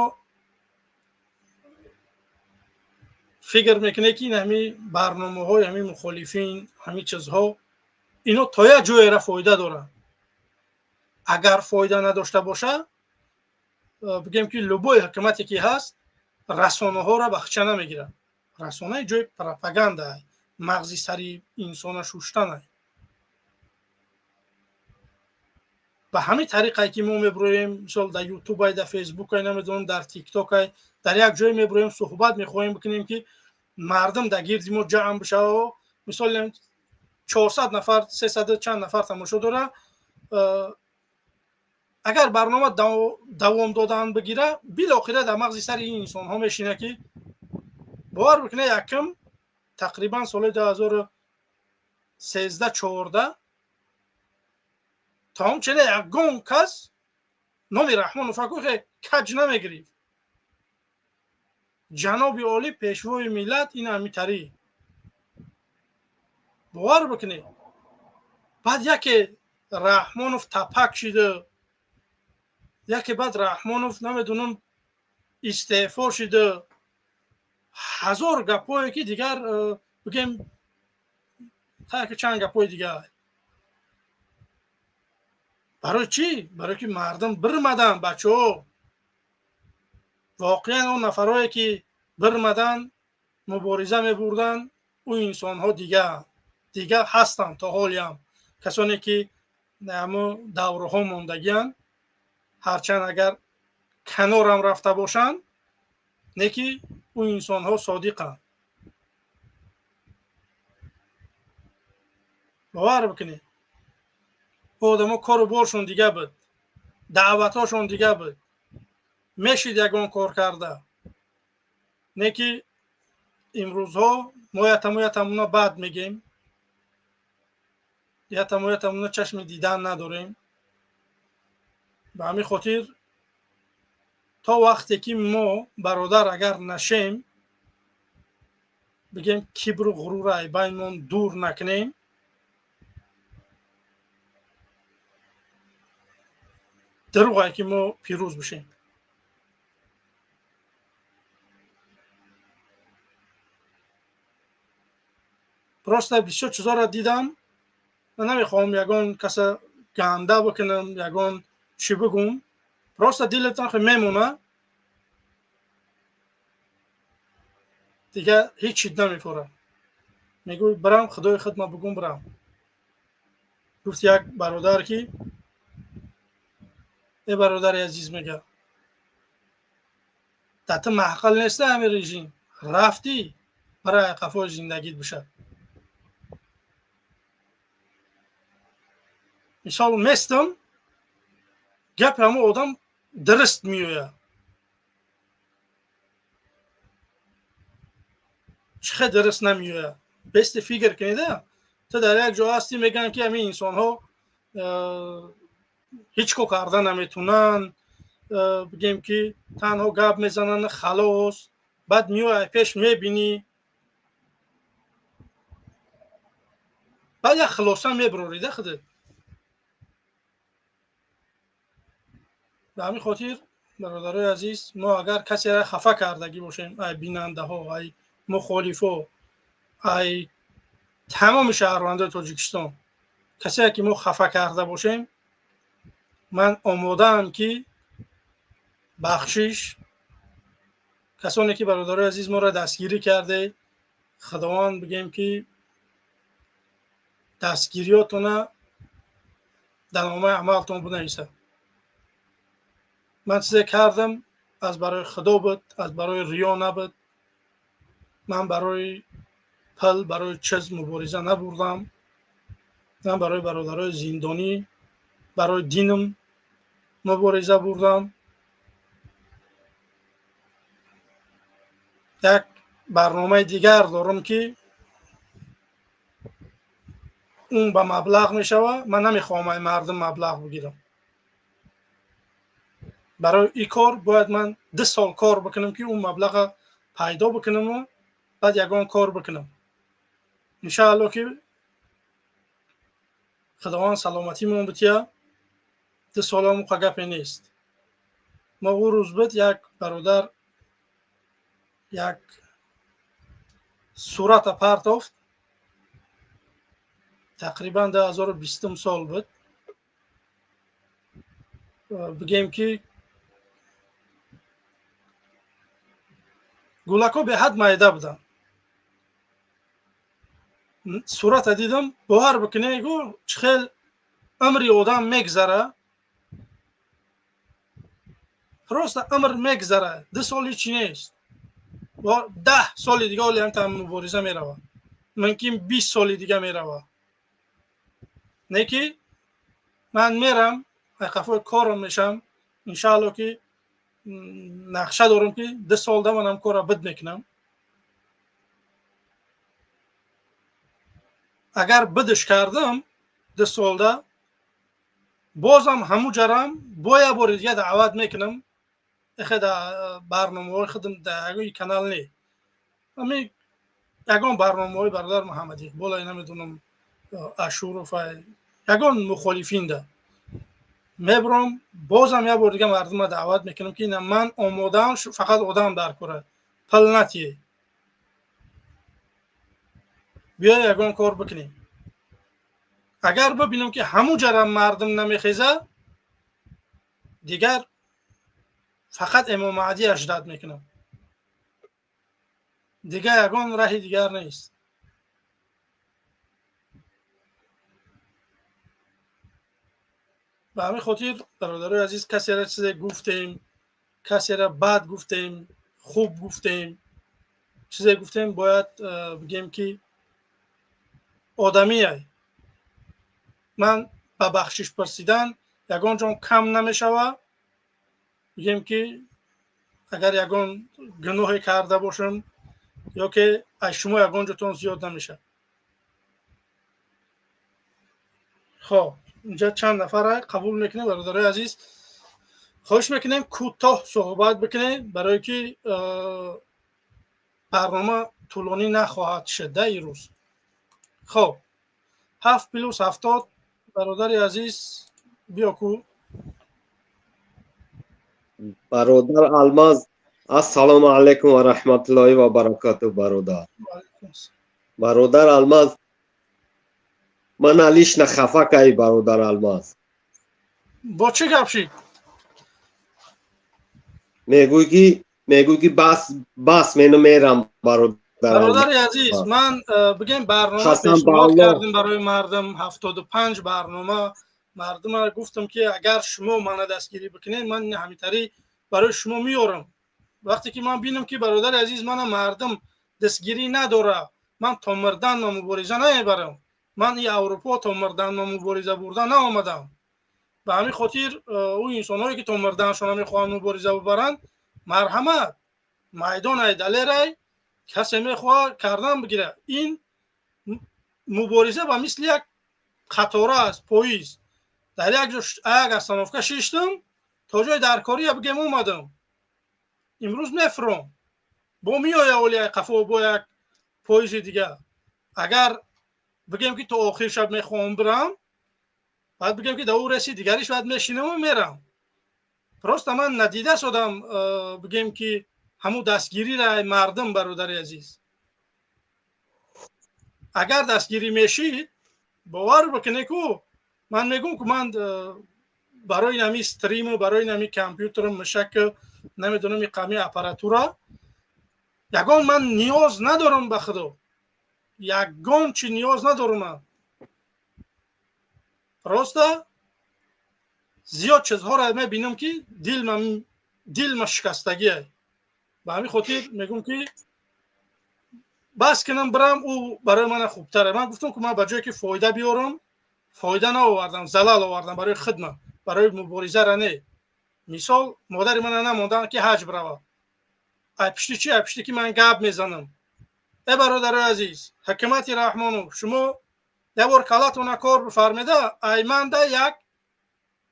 фикр мекунед, ки ин ҳамин барномаҳои ҳамин мухолифин, ҳамин чизҳо, ино то як ҷоеро фоида доранд. Агар фоида надошта боша, бигем, ки любой ҳукумате, ки ҳаст, расонаҳоро бахча намегирад. Расонаи ҷои пропаганда, мағзи сари инсона шуштана. Ба ҳамин тариқае, ки мо мебуроем, мисол, дар Ютубай, дар Фейсбукай, намедонам, дар Тиктокай, дар як ҷое мебуроем, суҳбат мехоҳем бикунем, ки мардум дар гирди мо ҷамъ бишава. Мисол, 400 нафар, сесаду чанд нафар тамошо дора. Агар барнома давом додан бигира, билохира дар мағзи сари ин инсонҳо мешина, ки бовар бикуна, якум тақрибан соли 2013, 14 то ҳамчине ягон кас номи Раҳмонов акухе каҷ намегирифт. Ҷаноби олӣ, пешвои миллат, ин ҳамитарӣ, бовар бикунед. Баъд яке Раҳмонов тапак шида, яке баъд Раҳмонов, намедонам, истеъфо шида. Ҳазор гапҳое ки дигар бигем чанд гапҳои дигар. Барои чӣ? Барои ки мардум бирмадан, бачаҳо. Воқеан он нафарое ки бирмадан, мубориза мебурданд, ӯ инсонҳо дигар ҳастанд то ҳолиам. Касоне ки ҳамо давраҳо мондагианд, ҳарчанд агар канорам рафта бошанд, не ки ӯ инсонҳо содиқанд. Бовар бикунед, одамо кору боршон дига буд, даъватҳошон дига буд, мешид ягон кор карда. Не ки имрӯзҳо мо ятаму ятамуна бад мегем, ятаму ятамуна чашми дидан надорем. Ба ҳамин хотир то вақте ки мо бародар агар нашем, бигем кибру ғурура ай байнмон дур накунем, дурӯғае ки мо пирӯз бишем. Просто бисёр чизоро дидам, ман намехоҳам ягон каса ганда бикунам, ягон чӣ бигӯм, просто дилатон мемона, дигар ҳеҷ чиз намефорад. Мегӯй бирам, худои худ ма бигӯм бирам. Гуфт як бародар ки э бародари азиз, мега, да ту маҳқал неста ҳамин режим, рафтӣ барои қафои зиндагит бишад. Мисол местам, гапи ҳамо одам дуруст меояд. Чӣ хел дуруст намеояд? Бести фикр кунеда, ту дар як ҷо ҳастӣ, мегӯянд ки ҳамин инсонҳо ҳеҷ кор карда наметунанд, бигем ки танҳо гап мезананд, халос. Баъд меояй пеш мебинӣ, баъд як хулоса мебирорида худат. Ба ҳамин хотир бародарои азиз, мо агар касеро хафа кардагӣ бошем, ай бинандаҳо, ай мухолифо, ай тамоми шаҳрвандои Тоҷикистон, касе ки мо хафа карда бошем, ман омодаам ки бахшиш. Касоне ки бародарои азиз моро дастгирӣ карде, худованд бигем ки дастгириётона дар номаи амалтон бинависад. Ман чизе кардам аз барои худо буд, аз барои риё набуд. Ман барои пул, барои чиз мубориза набурдам. Ман барои бародарои зиндонӣ, барои динам мубориза бурдам. Як барномаи дигар дорам ки он ба маблағ мешавад. Ман намехоҳам ай мардум маблағ бигирам. Барои ин кор бояд ман 2 сол кор бикунам ки он маблаға пайдо бикунаму баъд ягон кор бикунам. Иншаалло ки худованд саломатимон бития, 2 сола муқа гапе нест. Мо ӯ рӯз буд як бародар як сурата партофт, тақрибан 2020 сол буд. Бигем ки гулакҳо беҳад майда буданд. Сурата дидам, бовар бикунед, гу чӣ хел умри одам мегзара, просто умр мегзара, 2 сол ҳичи нест, 10 соли дига оли ҳамта мубориза мерава, мумкин 20 соли дига мерава. Не ки ман мерам, қафои корам мешам, иншаалло ки нақша дорам ки 2 солда манам кора бид мекунам. Агар бидиш кардам 2 солда, бозам ҳаму ҷарам бо як бори дига даъват мекунам. Эхе да барномаҳои худам да ягон канал не, ами ягон барномаҳои бародар Муҳаммад Иқбол, ай намедонам Ашуров, ай ягон мухолифинда мебурам, бозам як бор дига мардума даъват мекунам ки ман омодаам, фақат одам дар кора, пул натие. Биё ягон кор бикунем. Агар бибинем ки ҳамун ҷара мардум намехеза, дигар фақат Имом Маҳдияш дад мекунам. Дигар ягон раҳи дигар нест. Ба ҳамин хотир бародарои азиз, касеро чизе гуфтем, касеро бад гуфтем, хуб гуфтем, чизе гуфтем, бояд бигем ки одамие. Ман ба бахшиш пурсидан ягон ҷон кам намешава. Бигем ки агар ягон гуноҳе карда бошам ё ки аз шумо ягон ҷотон зиёд намешавад. Хоб, инҷа чанд нафара қабул мекунем бародарои азиз. Хоҳиш мекунем кӯтоҳ суҳбат бикунем, барое ки барнома тӯлонӣ нахоҳад шуд да ирӯз. Хоб, 7 + 70 бародари азиз, биё ку. Бародар Алмаз, ассалому алайкум ва раҳматуллоҳи ва баракату, бародар. Бародар Алмаз, мана лично хафа кай, бародар Алмаз. Бо чӣ гап шид? Мегӯй ки бас, бас, мену мерам, бародар. Бародари азиз, ман бигем барнома пешниҳод кардем барои мардум, 75 барнома. Мардума гуфтам ки агар шумо мана дастгирӣ бикунед, ман ҳамитарӣ барои шумо меорам. Вақте ки ман бинам ки, бародари азиз, мана мардум дастгирӣ надора, ман то мурдан ма мубориза намебарам. Ман и Аврупо то мурдан ма мубориза бурда наомадам. Ба ҳамин хотир ӯ инсонҳое ки то мурданшона мехоҳанд мубориза бубаранд, марҳамат, майдон ай далерай, касе мехоҳад кардан бигирад. Ин мубориза ба мисли як қатора аст, поезд. Дар як ҷо, як остановка шиштам, то ҷои даркория бигем омадам. Имрӯз мефуром, бо меоя оли қафо бо як поезди дигар. Агар бигем ки то охир шаб мехоҳам бирам, баъд бигем ки дар ӯ реси дигариш баъд мешинаму мерам. Просто ман надида шудам, бигем ки ҳамун дастгирира мардум. Бародари азиз, агар дастгирӣ мешид, бовар бикунед ку, ман мегӯм ку, ман барои нами стриму, барои нами компютеру, мышаку, намедонам, қами аппаратура ягон ман ниёз надорам. Ба худо, ягон чи ниёз надорам. Ман просто зиёд чизҳоро мебинам ки дилма шикастагие. Ба ҳамин хотир мегӯм ки бас кунам, бирам, ӯ барои мана хубтаре. Ман гуфтам ки ман ба ҷое ки фоида биёрам, фоида наовардам, залал овардам барои хидмат, барои муборизара не. Мисол, модари мана намонданд ки ҳаҷ бирава. Ай пишти чи? Ай пишти ки ман гап мезанам. Э, бародарои азиз, ҳукумати Раҳмонов, шумо як бор калатона кор бифармеда, айманда як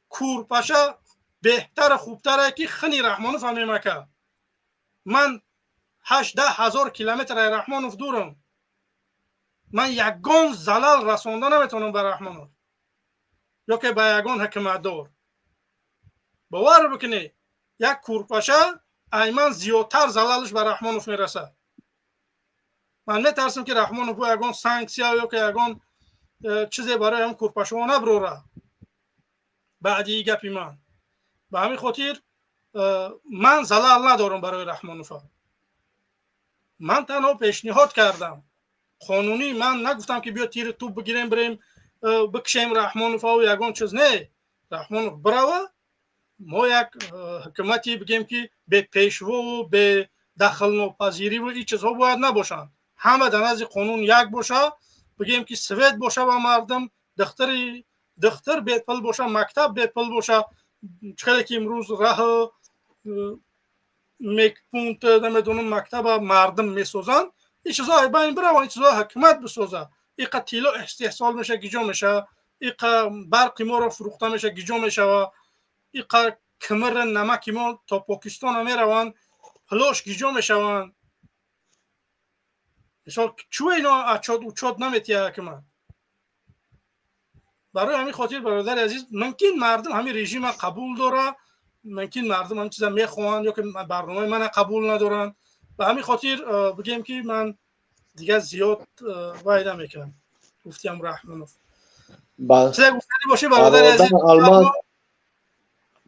курпаша беҳтару хубтаре ки хини Раҳмонов ҳам мемака. Ман 80 000 километр ай Раҳмонов дурам. Ман ягон залал расонда наметавонам ба Раҳмонов ё ки ба ягон ҳукуматдор. Бовар бикунед, як курпаша айман зиёдтар залалаш ба Раҳмонов мерасад. Ман метарсам ки Раҳмонов бо ягон санксия ё ки ягон чизе барои ҳам курпашаҳо наброра баъди гапи ман. Ба ҳамин хотир ман залал надорам барои Раҳмонова. Ман танҳо пешниҳод кардам қонунӣ. Ман нагуфтам ки биё тири туп бигирем, бирем бикшем Раҳмоноваву ягон чиз. Не, Раҳмонов бирава, мо як ҳукумати бигем ки бепешвову бедахлнопазириву ин чизҳо бояд набошанд. Ҳама дар назди қонун як боша, бигем ки свет боша ба мардум, духтари духтар бепул боша, мактаб бепул боша. Чӣ ки имрӯз раҳу мекпункт, намедонам, мактаба мардум месозанд, ин чизҳо байн бираванд, ин чизҳо ҳукумат бисоза. Иқа тилло истеҳсол меша, гиҷо меша? Иқа барқи моро фурӯхта меша, гиҷо мешава? Иқа кимири намаки мо то Покистона мераванд, пулош гиҷо мешаванд? Мисол, чӯ ино отчёт учёт наметиҳа ҳукумат? Барои ҳамин хотир, бародари азиз, мумкин мардум ҳамин режима қабул дора, мумкин мардум ҳамин чиза мехоҳанд ё ки барномаи мана қабул надоранд. Ба ҳамин хотир бигем ки ман Дигар зиёд вай намекунам. Гуфтиам Раҳмонов. Чизе гуфтанӣ бошӣ, бародари азиз?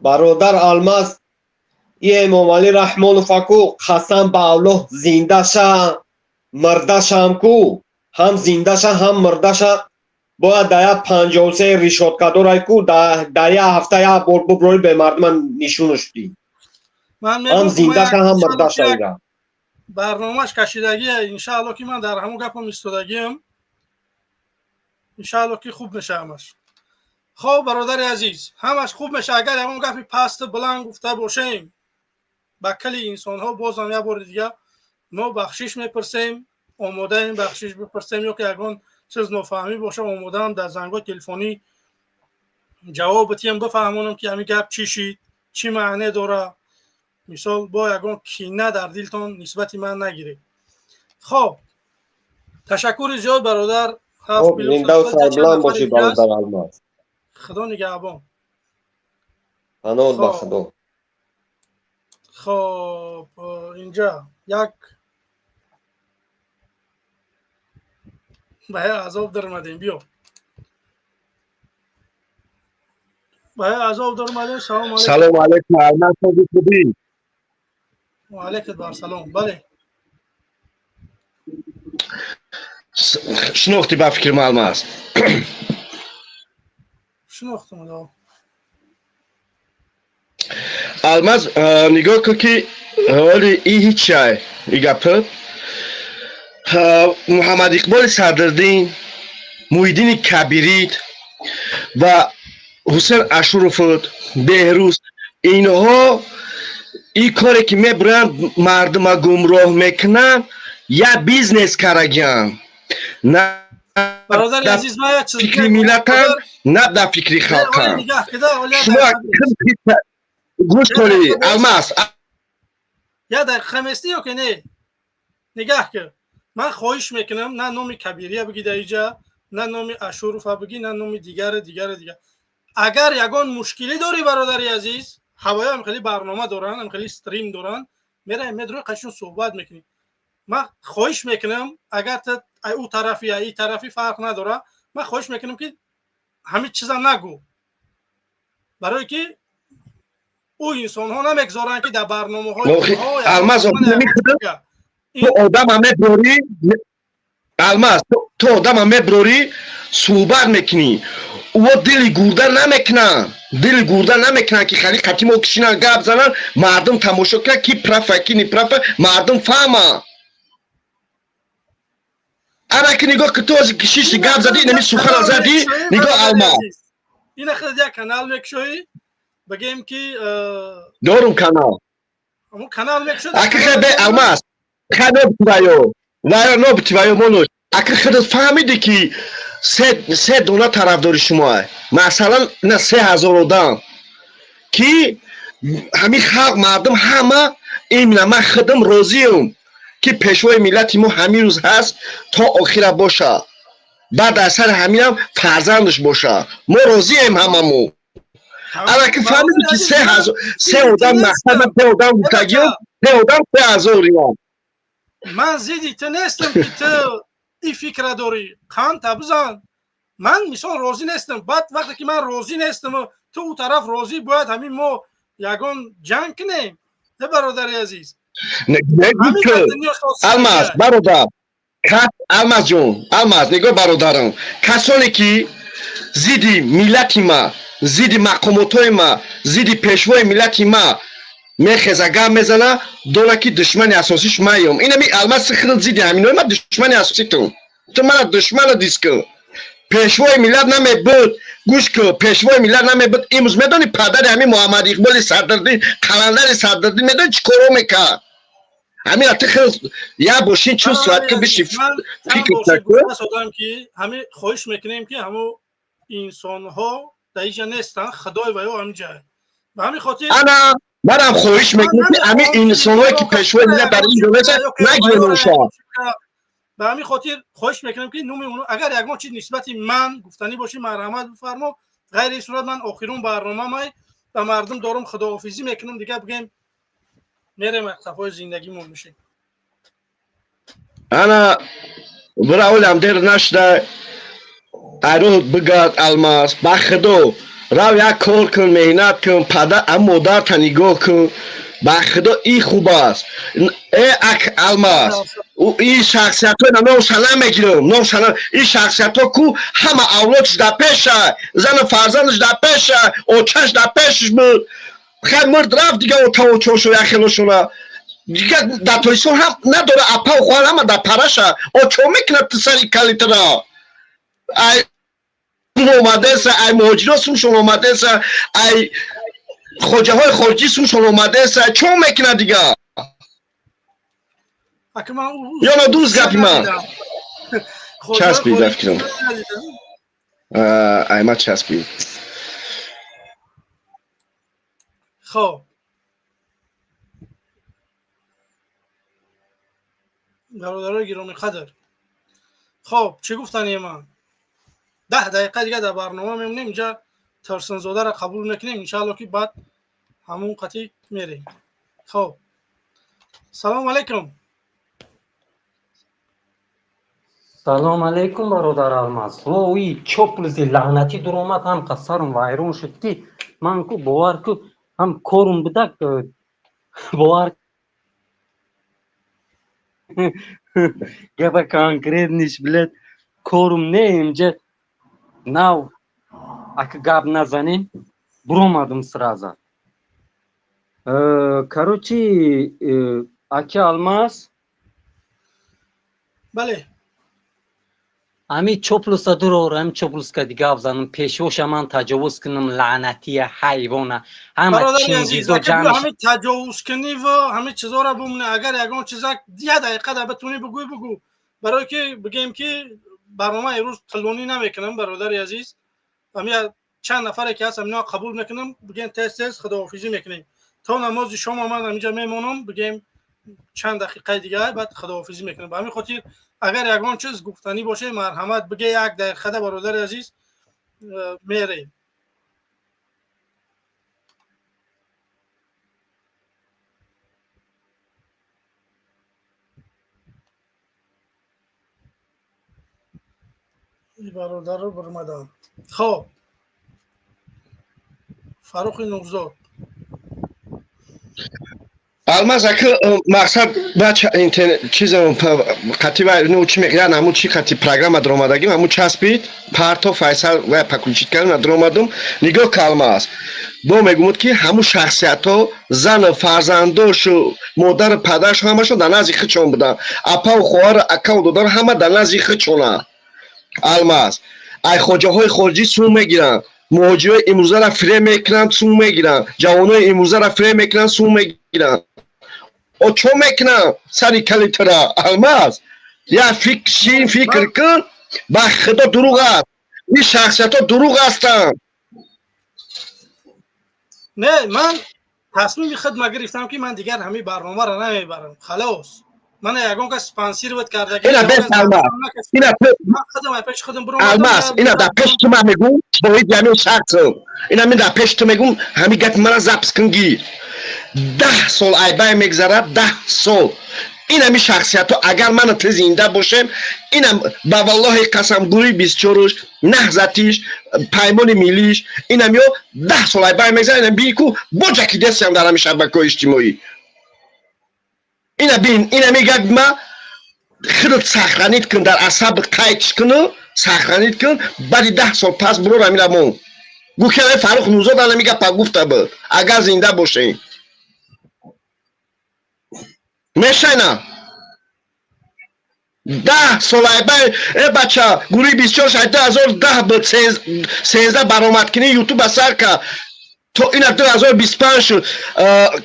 Бародар Алмаз, и Эмомалӣ Раҳмонов аку, қасам ба Аллоҳ, зиндаша мурдашам ку, ҳам зиндаша, ҳам мурдаша бояд дар як 53 решёткадорай ку, дар як ҳафта як бор буброи, бе мардума нишунаш дӣ. Ҳам зиндаша, ҳам мурдаша ира. Барномаш кашидагия, иншаалло, ки ман дар ҳамон гапам истодагиам. Иншаалло, ки хуб меша ҳамаш. Хоб, бародари азиз, ҳамаш хуб меша. Агар ягон гапи пасту баланд гуфта бошем ба кали инсонҳо, бозам як бори дига мо бахшиш мепурсем, омодаем бахшиш бипурсем. Ё ки ягон чиз нофаҳмӣ боша, омодаам дар зангҳои телефонӣ ҷавоб битиҳам, бифаҳмонам, ки ҳамин гап чӣ шид, чӣ маъне дора. Мисол, бо ягон кина дар дилтон нисбати ман нагиред. Хоб, ташаккури зиёд, бародар. Сарбуланд бошӣ, бародар Алмаз. Худо нигаҳбон. Паноҳ ба Худо. Хоб, инҷа як ба азоб даромадем. Биё, ба азоб даромадем. Салом алейкум. Салом алейкум, Алмаз, хубӣ? Ва алейкум ассалом, бале. Шинохтӣ ба фикрам, Алмаз? Шинохтам. Алмаз, нигоҳ кун, ки ҳоли и ҳичай и гапи Муҳаммад Иқболи Садриддин, Муҳиддини Кабирид ва Ҳусен Ашуровуд, Беҳрӯз, инҳо ин коре ки мебуранд, мардума гумроҳ мекунанд, як бизнес карагианд. На фикри миллатанд, на дар фикри халқанд. Шумо гӯш кунӣ, Алмаз. Як дақиқа местӣ ё ки не? Нигаҳ кун, ман хоҳиш мекунам, на номи Кабирия бигӣ дар иҷа, на номи Ашурова бигӣ, на номи дигаре, дигаре, дигар. Агар ягон мушкилӣ дорӣ, бародари азиз, ҳавоё ҳам хеле барнома доранд, ҳам хеле стрим доранд, мераем, медрои, қашон суҳбат мекунӣ. Ман хоҳиш мекунам, агар ту ӯ тарафи я и тарафи, фарқ надора, ман хоҳиш мекунам, ки ҳамин чиза нагӯ, барое ки ӯ инсонҳо намегзоранд, ки дар барномаҳои Алмаз, ту одама меброрӣ, Алмаз, ту одама меброрӣ, суҳбат мекунӣ, ӯ дили гурда намекунанд, дили гурда намекунанд, ки хали қати мо кишинанд, гап зананд, мардум тамошо кунанд, ки прав а, ки неправ а, мардум фаҳманд. Ана ки нигоҳ ки, ту ҳозир кишишти, гап задӣ, инами сухана задӣ. Нигоҳ, Алмаз. Ина худат як канал мекушоӣ, бигем ки Дорум канал. Канал мекушоӣ. Аки хебе, Алмаз, хай нобити ваё, нобити ваё монош. Аки худат фаҳмидӣ, ки се дона тарафдори шумоа, масалан, на 3000 одам, ки ҳамин халқ, мардум ҳама именно ман худам розиам, ки пешвои миллати мо ҳамин рӯз ҳаст, то охира боша, баъд аз сари ҳаминам фарзандаш боша. Мо розием ҳамамо. Ана ки фаҳмидӣ, ки 3000, се одам, мақсад се одам гуфтагиём, се одам, 3000 риём. Ман зидди ту нестам, ки ту ин фикра дорӣ, қанта бизан. Ман мисол розӣ нестам. Баъд вақте ки ман розӣ нестам, ту ӯ тараф розӣ, бояд ҳамин мо ягон ҷанг кунем? Не, бародари азиз. Алмаз, бародар, Алмаз ҷон, Алмаз, нигоҳ, бародарам, касоне ки зидди миллати ма, зидди мақомотҳои ма, зидди пешвои миллати ма мехеза, гап мезана, дона, ки душмани асосиш маём. Инами, Алмаз, худат зидди ҳаминои ма, душмани асоситум. Ту мана душмана дис кун. Пешвои миллат намебуд, гӯш кун, пешвои миллат намебуд, имрӯз медонӣ, падари ҳамин Муҳаммад Иқболи Садриддин, Қаландари Садриддин, медонӣ, чӣ коро мекард? Ҳамин ти хел як бошин, чун соат ки биши, фикр ки ҳамин хоҳиш мекунем, ки ҳамо инсонҳо дар инҷа нестанд, худой ва ё ҳаминҷа, ба ҳамин хотир. Ана манам хоҳиш мекунам, ки ҳамин инсонҳое ки пешвои миллат дар инҷо нестанд, нагирем. Ба ҳамин хотир хоҳиш мекунам, ки номи агар ягон чиз нисбати ман гуфтанӣ бошӣ, марҳамат бифармо. Ғайри ин сурат ман охирун барномамай ба мардум дорум, худоҳофизӣ мекунам. Дигар бигем, мерем, сафои зиндагимон мешем. Ана бира, олам дер нашуда, айро бигард, Алмаз. Ба худо, рав, як кор кун, меҳнат кун, падар модарта нигоҳ кун. Ба худо, и хуб аст. Э, ак Алмаз, ин шахсиятҳо, номша намегирам, номша. Ин шахсиятҳо ку ҳама авлодш дар пеша, зану фарзандаш дар пеша, очаш дар пешаш буд. Хай, мурд, рафт, дига отаочошо яхелошона дига дар Тоҷикистон ҳам надора, апау хоҳар ҳама дар параша. Очо мекунад сари калитра, ай омадеса, ай муҳоҷиро сумшон омадеса, ай хоҷаҳои хориҷӣ сумшон омадеса, чо мекунад дига? Ё нодуруст гапи ман? Часпид, рафикрам, айма часпид. Хоб, бародарои гиромиқадр, хоб, чӣ гуфтани ман? 10 дақиқа дига дар барнома мемонем. Инҷа Тарсонзодаро қабул мекунем, иншаалло, ки баъд ҳамун қатӣ мерем. Хоб, салому алайкум. Салом алейкум, бародар Алмаз. Вои, чоплизи лаънатӣ дуромад, ҳам қасарум вайрон шуд, ки ман ку, бовар ку, ҳам корум бидак, бовар гапа конкретный ш, блядь, корум не инҷа нав ака гап назанем, буромадум сразу. Короче, аки Алмаз. Бале. Ами чоплуса дурор, ами чоплуска гап занам, пешвоша ман таҷовуз кунам, лаънатия ҳайвона, ҳама чингизо. Ҳами таҷовузкунӣ ва ҳами чизоро бумне. Агар ягон чиза як дақиқа да битонӣ бугӯй, бугӯ, барое ки бигем, ки барнома имрӯз тӯлонӣ намекунам. Бародари азиз, ами чанд нафаре ки ҳаст, амино қабул мекунам, бигем, тез тез худоҳофизӣ мекунем. То намози шома ман ҳаминҷа мемонам, бигем, чанд дақиқаи дигар, баъд худоҳофизӣ мекунам. Ба ҳамин хотир, агар ягон чиз гуфтанӣ боше, марҳамат, биге як дақиқада, бародари азиз, мерем. Бародарро бурмадам. Хоб, Фаррухи Нурзод. Алмаз ака, мақсад бача интернет чизам қати ва ну чи мегӯянд, ҳамун чи қати программа даромадагим, ҳамун часпид, парто Файсал ва подключить кардам, даромадум. Нигоҳ ка, Алмаз, бо мегӯмуд, ки ҳамун шахсиятҳо зану фарзандошу модару падаршу ҳамашон дар назди худшон буданд, апаву хоҳару акаву додару ҳама дар назди худшонанд. Алмаз, ай хоҷаҳои хориҷӣ сум мегиранд, муҳоҷирои имрӯзаро фиреб мекунанд, сум мегиранд, ҷавонои имрӯзаро фиреб мекунанд, сум мегиранд. О, чо мекунанд сари калитара? Алмаз, я фикр шин, фикр кун. Ба худо, дурӯғ аст, ин шахсиятҳо дурӯғ ҳастанд. Не, ман тасмими худма гирифтам, ки ман дигар ҳамин барномаро намебарам, халос. Мана ягон кас спонсировать кардаги. Ина бес, Алмаз, ина. Пеши худам. Алмаз, ина дар пеши ту ман мегӯм, шоҳиди ҳамин шахсам. Ина мин дар пеши ту мегӯм, ҳамин гапи мана запись кун, гир. 10 сол айбай мегзарад, 10 сол ин ҳамин шахсиятҳо, агар мана ту зинда бошем, инам ба валлоҳи қасам, гурӯҳи бисчоруш, Наҳзатиш, Паймони миллиш, инам ё 10 сол айбай мегзарад, инам бини ку бо ҷакидесиам дар ҳамин шабакаҳои иҷтимоӣ. Ина бин, ина мегӯяд, ма худат сохранить кун, дар асаб қайдш куну сохранить кун. Баъди 10 сол пас бурор, ҳамина мон гӯ, ки Фаррух Нурзод ана гапа гуфта буд. Агар зинда бошем, мешайна 10 сол айбай. Э, бача, гурӯҳи бисчор шай 2010 буд, 13 баромадкунӣ Ютуба сар кард, то ина 2025 шуд.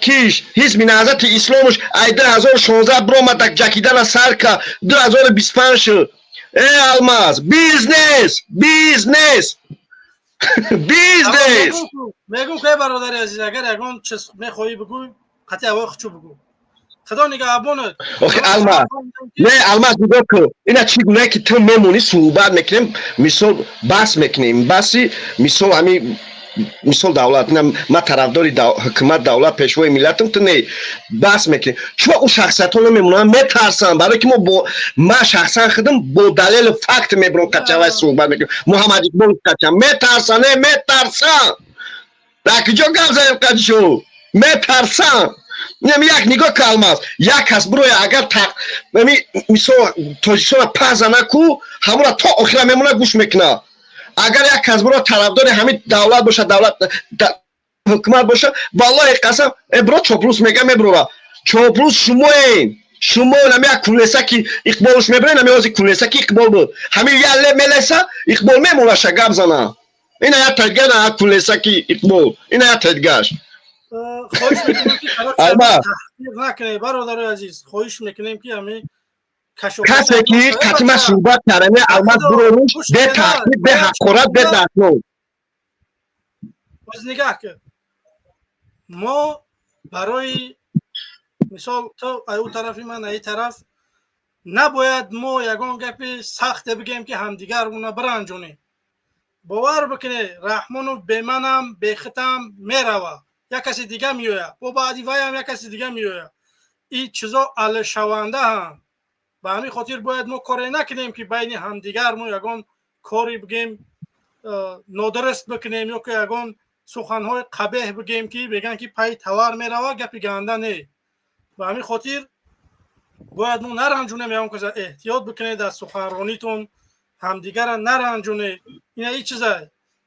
Киш Ҳизби Наҳзати Исломуш ай 2016 биромадак, ҷакидана сар кард, 2025 шуд. Э, Алмаз, бизнес, бизнес, бизнес. Мегӯм ки, бародари азиз, агар ягон чиз мехоҳӣ бигӯй, қатъи ҳавои хучу бигӯ. Худо нигаҳбонат. Охи, Алмаз, не, Алмаз, нигоҳ кун, ина чӣ гунае ки ту мемонӣ, суҳбат мекунем, мисол, баҳс мекунем, баҳси мисол ҳамин. Мисол, давлат, ма тарафдори ҳукумат, давлат, пешвои миллатам, ту не, баҳс мекунем. Чӯ ӯ шахсиятҳо намемонанд, метарсанд, барое ки мо бо ма шахсан худам бо далелу факт мебурам, қачавай суҳбат мекунем. Муҳаммад Иқбол қача метарсанд, не метарсанд. Дар куҷо гап занем қадишу? Метарсанд. Неми як нигоҳ калмаз, як кас бироя, агар мисол Тоҷикистона пах зана ку, ҳамонро то охира мемона, гӯш мекунад. Агар як кас биро тарафдори ҳамин давлат боша, давлат, ҳукумат боша, валлоҳи қасам, бро, чоплус мега, меброра. Чоплус шумоен, шумо. Нами як кулеса ки Иқболш мебурен, нами ози кулеса ки Иқбол буд, ҳамин я мелеса, Иқбол мемонаша гап зана. Ина як тадгар, на як кулеса ки Иқбол, ина як тадгаш. Хоҳиш мекунем, ки накунед, бародарои азиз, хоҳиш мекунем, ки ҳамин Касе ки қатима суҳбат кардами, Алмаз, буроруш бе таҳқиқ, бе ҳақорат, бе дашном. Боз нигаҳ кун, мо барои мисол, то аю тарафи ман, аи тараф набояд мо ягон гапи сахте бигем, ки ҳамдигармона биранҷонем. Бовар бикунед, Раҳмонов беманам, бехитам мерава, як каси дига меояд, бо баъди вайам як каси дига меояд. Ин чизо алшавандаанд. Ба ҳамин хотир бояд мо коре накунем, ки байни ҳамдигар мо ягон кори бигем, нодуруст бикунем ё ки ягон суханҳои қабеҳ бигем, ки бегӯянд, ки пайи тавар мерава, гапи ганда не. Ба ҳамин хотир бояд мо наранҷунем ягон каса. Эҳтиёт бикунед аз суханронитон, ҳамдигара наранҷунед. Ина и чиза.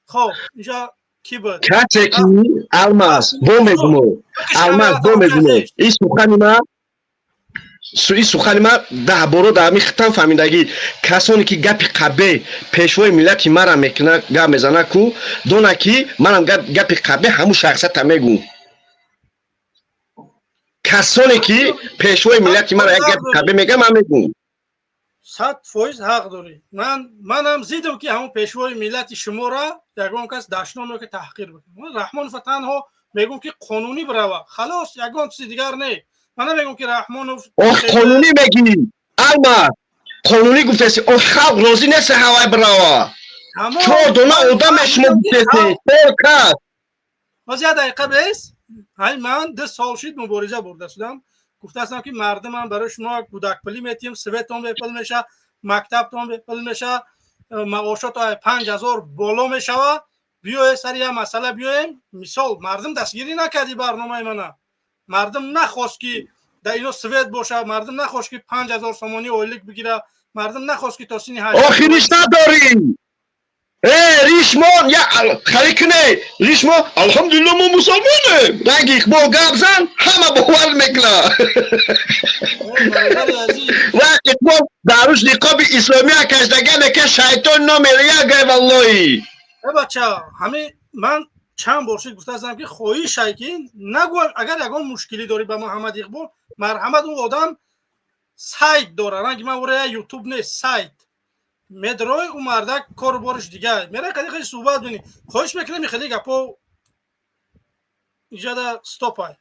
Хоб, инҷа ки буд? Касе ки, Алмаз, бо мегуму, Алмаз, бо мегуму, ин сухани ма, ин сухани ма 10 боро дар ҳамин хитам фаҳмидагӣ. Касоне ки гапи қабеҳ пешвои миллати мара мекуна, гап мезана ку, дона ки манам гапи қабеҳ ҳамун шахсията мегӯм. Касоне ки пешвои миллати мара як гапи қабеҳ мега, ман мегӯм. 100% ҳақ дорӣ. Ман манам зидам, ки ҳамун пешвои миллати шуморо ягон кас дашном ё ки таҳқир бикунад. Раҳмонов танҳо мегӯм, ки қонунӣ бирава, халос, ягон чизи дигар не. Ман намегӯм, ки Раҳмонов Ох, қонунӣ мегӣ, Алма, қонунӣ гуфтеси. Ох, халқ розӣ нест ҳавай бирава. Чор дона одаме шумо гуфтеси, чор кас. Боз як дақиқа бес. Ҳай, ман 2 сол шид мубориза бурда шудам. Гуфтаастам, ки мардумам, барои шумо кӯдакпулӣ метиҳем, светон бепул меша, мактабтон бепул меша, маошото 5000 боло мешава. Биёе, сари як масъала биёем. Мисол, мардум дастгирӣ накарди барномаи мана. Мардум нахост, ки дар ино свет боша, мардум нахост, ки 5000 сомонӣ ойлик бигира, мардум нахост, ки то синни Охи, риш надорӣ. Э, ришмон я хари куне, ришмо. Алҳамдулилла, мо мусалмонем. Ранги Иқбол гап зан, ҳама бовар мекунад. Ва Иқбол дар руш ниқоби исломия кашдага мека, шайтон номери як гай, валлоҳи. Э, бача, ҳамин ман чанд бор шид гуфтаастам, ки хоҳишай, ки нагӯ. Агар ягон мушкилӣ дорӣ ба Муҳаммад Иқбол, марҳамат, ӯ одам сайт дора, ранги ман ура ютуб нест, сайт медрой, ӯ мардак кору бориш дигар мера, қади хеле суҳбат бинӣ. Хоҳиш мекунем, хеле гапо иҷада стопай.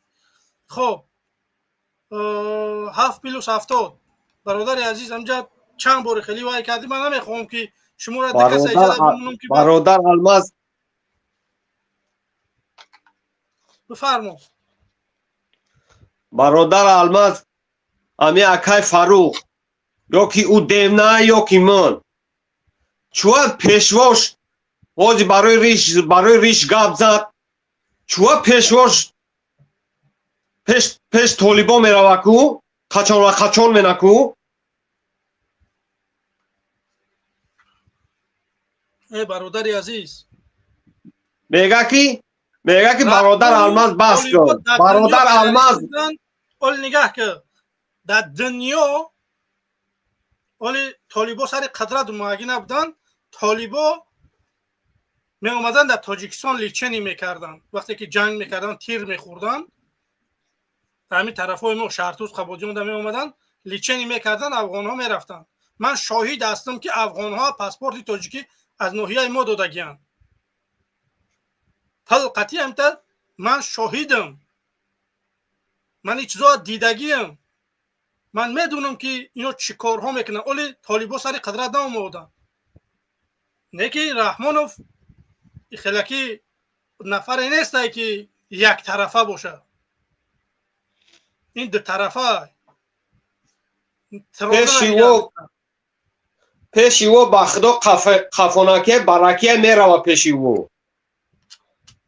Хоб, 7+70, бародари азиз, ҳамҷа чанд бори хеле вай кардӣ. Ман намехоҳам, ки шуморо дикаса иҷада бимонам, ки Бародар Алмаз. Бифармо. Бародар Алмаз, ами акай Фаррух ё ки ӯ девна, ё ки ман чуа пешвош ҳози барои риш гап зад, чуа пешвош пеш толибон мерава ку, қачон ва қачон мена ку. Э, бародари азиз. Мега ки бародар Алмаз, бас кун, бародар Алмаз. Оли нигаҳ ки, дар дунё оли толибо сари қудрат омагӣ набуданд. Толибо меомаданд, дар Тоҷикистон лечение мекарданд. Вақте ки ҷанг мекарданд, тир мехӯрданд, ҳамин тарафҳои мо, Шаҳртуз, Қабодиёнда меомаданд, лечение мекарданд, афғонҳо мерафтанд. Ман шоҳид ҳастам, ки афғонҳо паспорти тоҷикӣ аз ноҳияи мо додагианд, пул қатъи ҳамта. Ман шоҳидам, ман ин чизоа дидагиам, ман медонам, ки ино чӣ корҳо мекунанд. Оли толибо сари қудрат наомоданд, не ки Раҳмонов хелаки. Нафаре нестай, ки яктарафа боша, ин дутарафа. Пеши ӯ, ба худо, қафонаке баракия мерава пеши ӯ.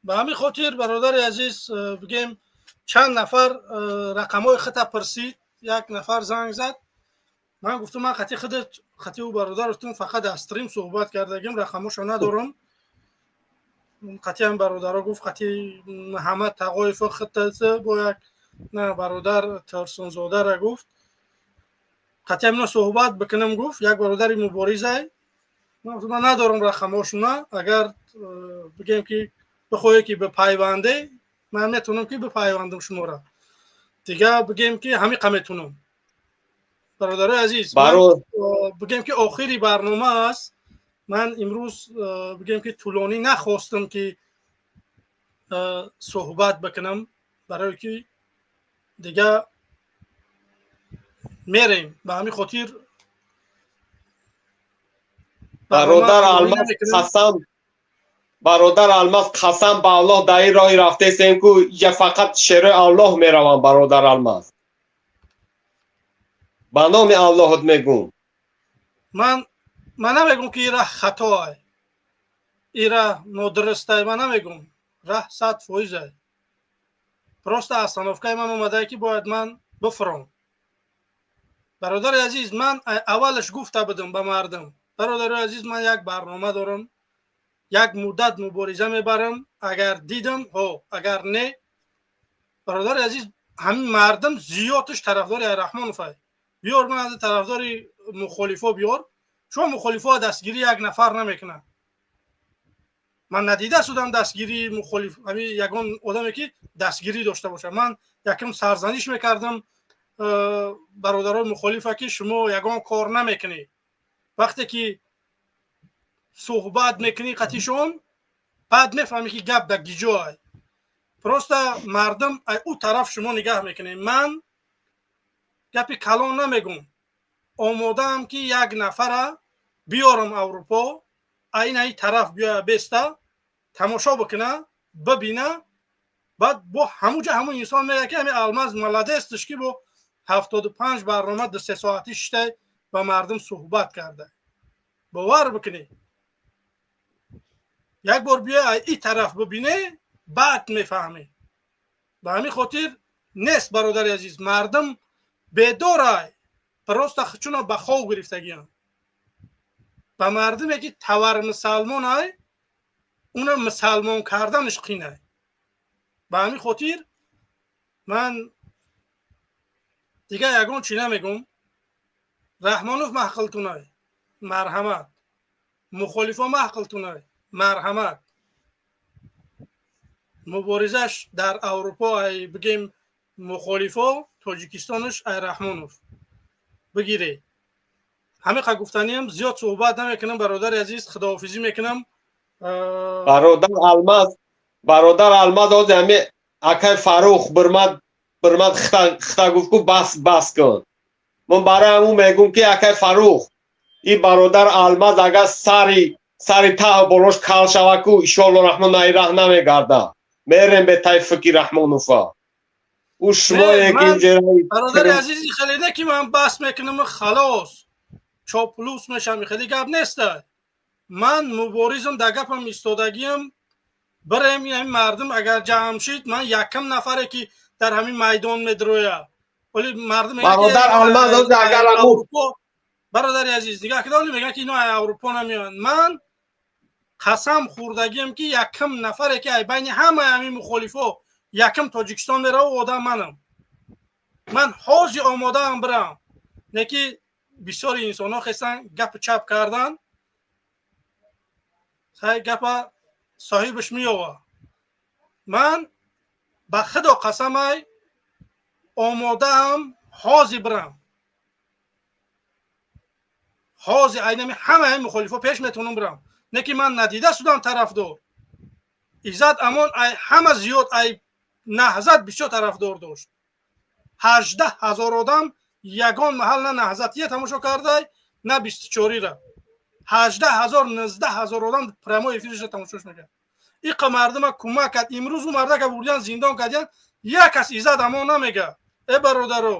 Ба ҳамин хотир, бародари азиз, бигем, чанд нафар рақамҳои хита пурсид. Як нафар занг зад, ман гуфтам, ман хати худат, хати ӯ бародаратон фақат аз стрим суҳбат кардагим, рақамҳошо надорам. Қати ҳам бародаро гуфт, қати Муҳаммад Тағоев хита бо як на бародар Турсунзодара гуфт, қати ҳамино суҳбат бикунам, гуфт, як бародари муборизай. Ман надорам рақамҳошуна. Агар бигем, ки бихоҳе, ки бипайванде, ман метавонам, ки бипайвандам шуморо. Дига, бигем, ки ҳамиқа метавонам. Бародарои азиз, бигем, ки охири барнома аст. Ман имрӯз, бигем, ки тӯлонӣ нахостам, ки суҳбат бикунам, барое ки дига мерем. Ба ҳамин хотир. Бародар Алмаз, қасам, бародар Алмаз, қасам ба Аллоҳ, дар ин роҳи рафтесем ку я фақат шерои Аллоҳ меравам. Бародар Алмаз, ба номи Аллоҳот мегӯм. Ман намегӯм, ки ин раҳ хатоай, ин раҳ нодурустай. Ман намегӯм, раҳ 100%-ай. Просто остановкаи ман омадае, ки бояд ман бифуром. Бародари азиз, ман аввалаш гуфта будам ба мардум: бародари азиз, ман як барнома дорам, як муддат мубориза мебарам, агар дидам, ҳо, агар не. Бародари азиз, ҳамин мардум зиёдаш тарафдори Раҳмоновай. Биёр, ман аз тарафдори мухолифо биёр. Шумо мухолифо дастгирӣ як нафар намекунад. Ман надида шудам дастгирии мухолиф, ҳамин ягон одаме, ки дастгирӣ дошта бошад. Ман якм сарзаниш мекардам бародарои мухолифа, ки шумо ягон кор намекунед. Вақте ки суҳбат мекунӣ қатишон, баъд мефаҳмӣ, ки гап дар гиҷоай. Просто мардум ӯ тараф шумо нигаҳ мекунед. Ман гапи калон намегум, омодаам, ки як нафара биёрам Аврупо, айнаи тараф биёя, беста тамошо бикуна, бибина. Баъд бо ҳамуҷа ҳамун инсон меяд, ки ҳами Алмаз молодец тш, ки бо 75 барнома 2-3 соатӣ шиштай, ба мардум суҳбат карда. Бовар бикунӣ, як бор биёй, и тараф бибине, баъд мефаҳмӣ. Ба ҳамин хотир нест, бародари азиз, мардум бедорай, просто чуно ба хов гирифтагиам. Ба мардуме, ки тавар мусалмонай, уна мусалмон карданаш қинай. Ба ҳамин хотир ман дигар ягон чӣ намегум. Раҳмонов маҳқилтунай, марҳамат. Мухолифо маҳқилтунай, марҳамат. Муборизаш дар Аврупо, ай бигем, мухолифо Тоҷикистонаш, ай Раҳмонов бигире. Ҳамиқа гуфтаниам, зиёд суҳбат намекунам. Бародари азиз, худоҳофизӣ мекунам. Бародар Алмаз, бародар Алмаз, ози ҳами акай Фаррух бирмад, бирмад, хита гуфт ку бас, бас кун. Ман барои ҳамун мегӯм, ки акай Фаррух, и бародар Алмаз агар сари таҳ болош кал шава ку, иншоалло Раҳмон наи раҳ намегарда. Мерем бе тай фикри Раҳмонова. Ӯ шумое ки Бародари азизи, хеле не ки ман бас мекунам, халос, чоплус мешам, хеле гап неста. Ман муборизам, дар гапам истодагиам. Бирем, ҳамин мардум агар ҷамъ шид, ман якам нафаре, ки дар ҳамин майдон медроя. Вале мардум Бародар Алмаз, агар Бародари азиз, нигоҳ кида, мегӯянд, ки ино Аврупо намеоянд. Ман қасам хӯрдагиам, ки якам нафаре, ки ай байни ҳамаи ҳамин мухолифо якам Тоҷикистон мерава, одам манам. Ман ҳозир омодаам бирам, не ки бисёри инсонҳо хестан, гапи чап кардан. Сай гапа соҳибаш меёва. Ман ба худо қасамай, омодаам ҳозир бирам. Ҳозир айнами ҳамаи мухолифо пеш метавонам бирам, не ки ман надида шудам тарафдор. Иззат Амон ай ҳама зиёд, ай Наҳзат бисёр тарафдор дошт, 18 000 одам. Ягон маҳал на Наҳзатия тамошо кардай, на 24-ира. 18 000, 19 000 одам прямой эфирша тамошош мекард. Иқа мардума кӯмак кард. Имрӯз ӯ мардака бурдиян, зиндон кардиян, як кас Иззат Амон намега. Э бародаро,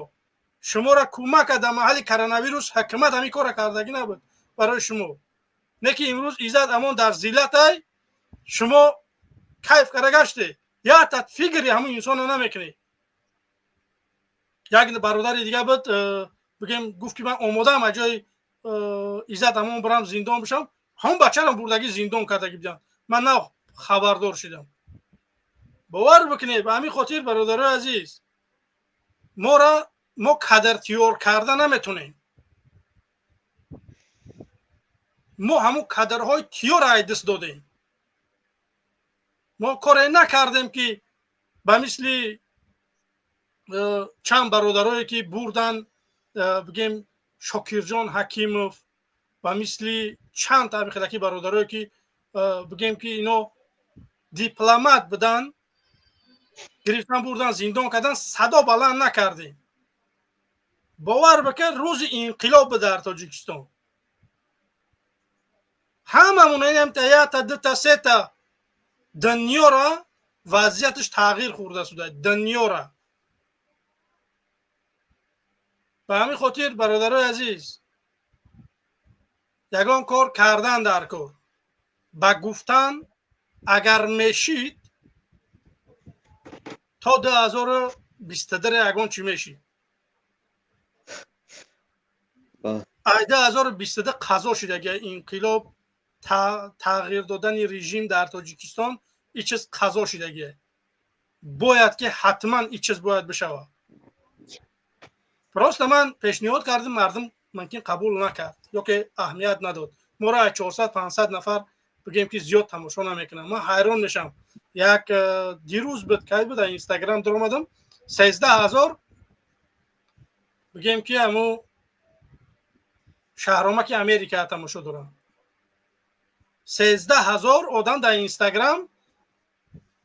шуморо кӯмак кард дар маҳалли коронавирус, ҳукумат ҳамин кора кардагӣ набуд барои шумо. Не ки имрӯз Иззат Амон дар зиллатай, шумо кайф карда гаште, якта фикри ҳамун инсонро намекунед. Як бародари дига буд, бигем, гуфт ки ман омодаам аз ҷои Иззат Амон бирам зиндон бишам. Ҳамун бачаро бурдагӣ зиндон кардагӣ буданд, ман на хабардор шудам. Бовар бикунед, ба ҳамин хотир, бародарои азиз, мора мо кадр тиёр карда наметонем. Мо ҳамун кадрҳои тиёрро ай даст додем. Мо коре накардем, ки ба мисли чанд бародарое ки бурдан, бигем, Шокирҷон Ҳакимов, ба мисли чанд ҳамихелаки бародарое ки, бигем, ки ино дипломат будан, гирифтан, бурдан, зиндон кардан, садо баланд накардем. Бовар бикун, рӯзи инқилоб буд дар Тоҷикистон, ҳамамон якта, дута, сета, дунёра вазъияташ тағйир хӯрда шуда, дунёра. Ба ҳамин хотир, бародарои азиз, ягон кор кардан дар кор, ба гуфтан агар мешид, то 2022 ягон чӣ мешид. Ай 2022 қазо шудаги инқилоб, тағйир додани режим дар Тоҷикистон, ин чиз қазо шудагие. Бояд ки ҳатман ин чиз бояд бишавад. Просто ман пешниҳод кардем, мардум мумкин қабул накард ё ки аҳамият надод. Моро аз 400, 500 нафар, бигем, ки зиёд тамошо намекунам. Ман ҳайрон мешавам. Як дирӯз буд, кай буд, дар Инстаграм дуромадам, 13 000, бигем, ки ҳамун шаҳромаки Америка тамошо дорам. 13 000 одам дар Инстаграм